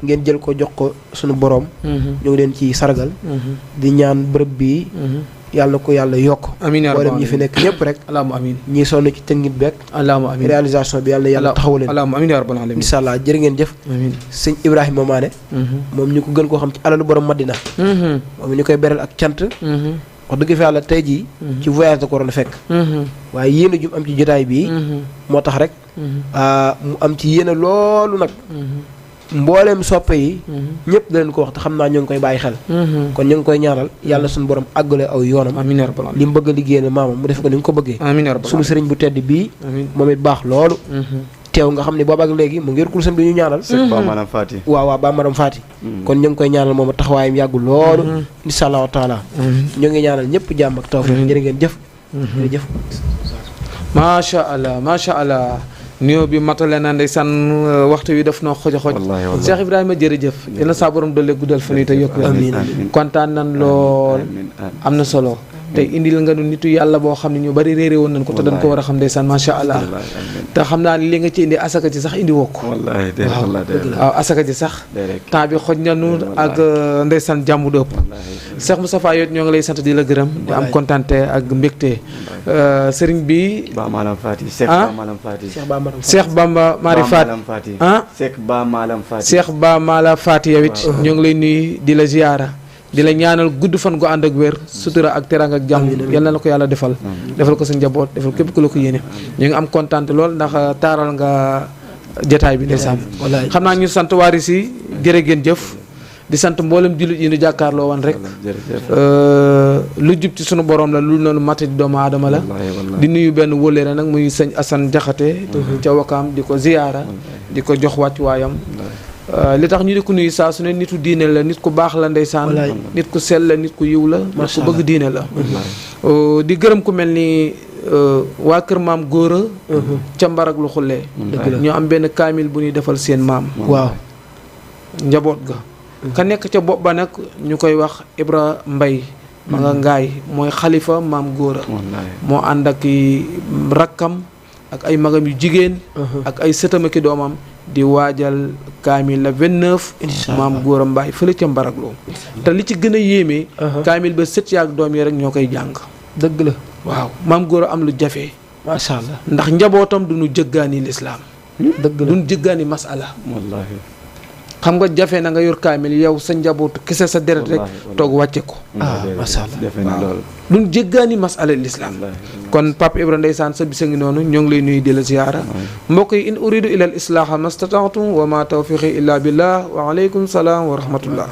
Speaker 3: ngeen jël ko jox ko suñu borom ñu ngi leen ci sargal di ñaan bërëb bii yàlla ko yàlla yokk
Speaker 1: amiin yaa
Speaker 3: mboolem ñi fi nekk ñëpp rek
Speaker 1: allahumma amiin
Speaker 3: ñii sonn ci technique beeg
Speaker 1: allahumma amiin
Speaker 3: réalisation bi yàlla taxawu leen
Speaker 1: allahumma amiin yaa rabbal aalamiin
Speaker 3: incha allah jërë ngeen jëf
Speaker 1: amiin
Speaker 3: sëñ Ibrahima Mané moom ñu ko gën koo xam ci alalu borom Madina moom ñu koy beral ak cant wax dëgg fa yàlla tey jii ci voyage da ko waroon fekk waaye yéen a jum am ci jotaay bii moo tax rek mu am ci yéen a loolu nag mbooleem soppe yi ñëpp da leen ko wax te xam naa ñu ngi koy bàyyi xel kon ñu ngi koy ñaanal yàlla suñu borom àggale aw yoonam
Speaker 1: amiin yaa rabbal
Speaker 3: li mu bëgg a liggéey ne maamam mu def ko ni nga ko bëggee
Speaker 1: amiin yaa rabbal
Speaker 3: suñu sëriñ bu tedd bii moom it baax loolu teew nga xam ne boobu ak léegi mu ngi kurusam bi ñu ñaanal
Speaker 2: ba maanaam Fati
Speaker 3: waaw ba madame Fati kon ñu ngi koy ñaanal moom taxawaayam yàggu loolu insha allahu taala ñu ngi ñaanal ñëpp jàmm ak tawfiq jërë ngeen jëf jërëjëf
Speaker 1: macha allah nuyoo bi matale na ndeysaan waxtu wi daf noo xoj Cheikh Ibrahima jërëjëf yal na saa borom doole guddal fan yi te yokk amiin kontaan nan lool am na solo tey indil nga nu nitu yàlla boo xam ne ñu bari réeré woon nañ ko te dañ ko war a xam ndeysaan macha allah te xam naa li nga ci indi asaka ci sax indi wokk waaw asaka ci sax temps bi xoj nanu ak ndeysaan jàmm du ëpp Cheikh Moustapha yoot ñoo ngi lay sant di la gërëm di am kontante ak mbégte sëriñ bi
Speaker 2: ba maanaam Fati
Speaker 1: Cheikh Bamba Mari Fati
Speaker 2: Cheikh Ba Malam Fati
Speaker 1: Cheikh Ba Mala Fati yow it ñoo ngi lay nuyu di la ziyaara di la ñaanal gudd fan gu ànd ak wér sutura ak teraanga ak jàmm yal na la ko yàlla defal ko sa njaboot defal képp ku la ko yéene ñu ngi am kontaan lool ndax taaral nga jotaay bi ndeysaan xam naa ñu sant waari si jërë ngeen jëf di sant mboolem jullit yi ñu jàkkaarloo woon rek lu jub ci sunu borom la lu noonu mate di doomu aadama la di nuyu benn wóllëre nag muy sëñ Assane Jaxate ca Wakaam di ko ziyaara di ko jox wàccuwaayam li tax ñu di ko nuyu saa su ne nitu diine la nit ku baax la ndeysaan nit ku sell la nit ku yiw la nit ku bëgg diine la di gërëm ku mel ni waa kër maam góora ca mbarak lu xullee ñoo am benn kaamil bu ñuy defal seen maam
Speaker 3: waaw
Speaker 1: njaboot ga ka nekk ca bopp ba nag ñu koy wax Ibra Mbay ma nga ngaay mooy xalifa maam góora moo ànd ak rakkam ak ay magam yu jigéen ak ay sëtam ak doomam di waajal kaamil la 29 maam góor a mbaay fële ca mbaraglo te li ci gën a yéeme kaamil ba sët yaak doom yi rek ñoo koy jàng
Speaker 3: dëgg la
Speaker 1: waaw maam góor a am lu jafe
Speaker 3: macha allah
Speaker 1: ndax njabootam duñu jëggaani lislaam
Speaker 3: dëgg la
Speaker 1: duñu jëggaani masala
Speaker 2: wallaahi
Speaker 1: xam nga jafe na nga yor kaamil yow sa njabootu kese sa deret rek toog wàcce ko
Speaker 3: macha allah
Speaker 2: defe na loolu
Speaker 1: duñ jéggaani masala lislaam kon Pape Ibra ndeysaan sa bisa ngi noonu ñoo ngi lay nuyu di la ziyaara mbokk yi in uridu ila al islaaha mastata'tu wa ma tawfiqi illa billah wa alaykum salaam wa rahmatullah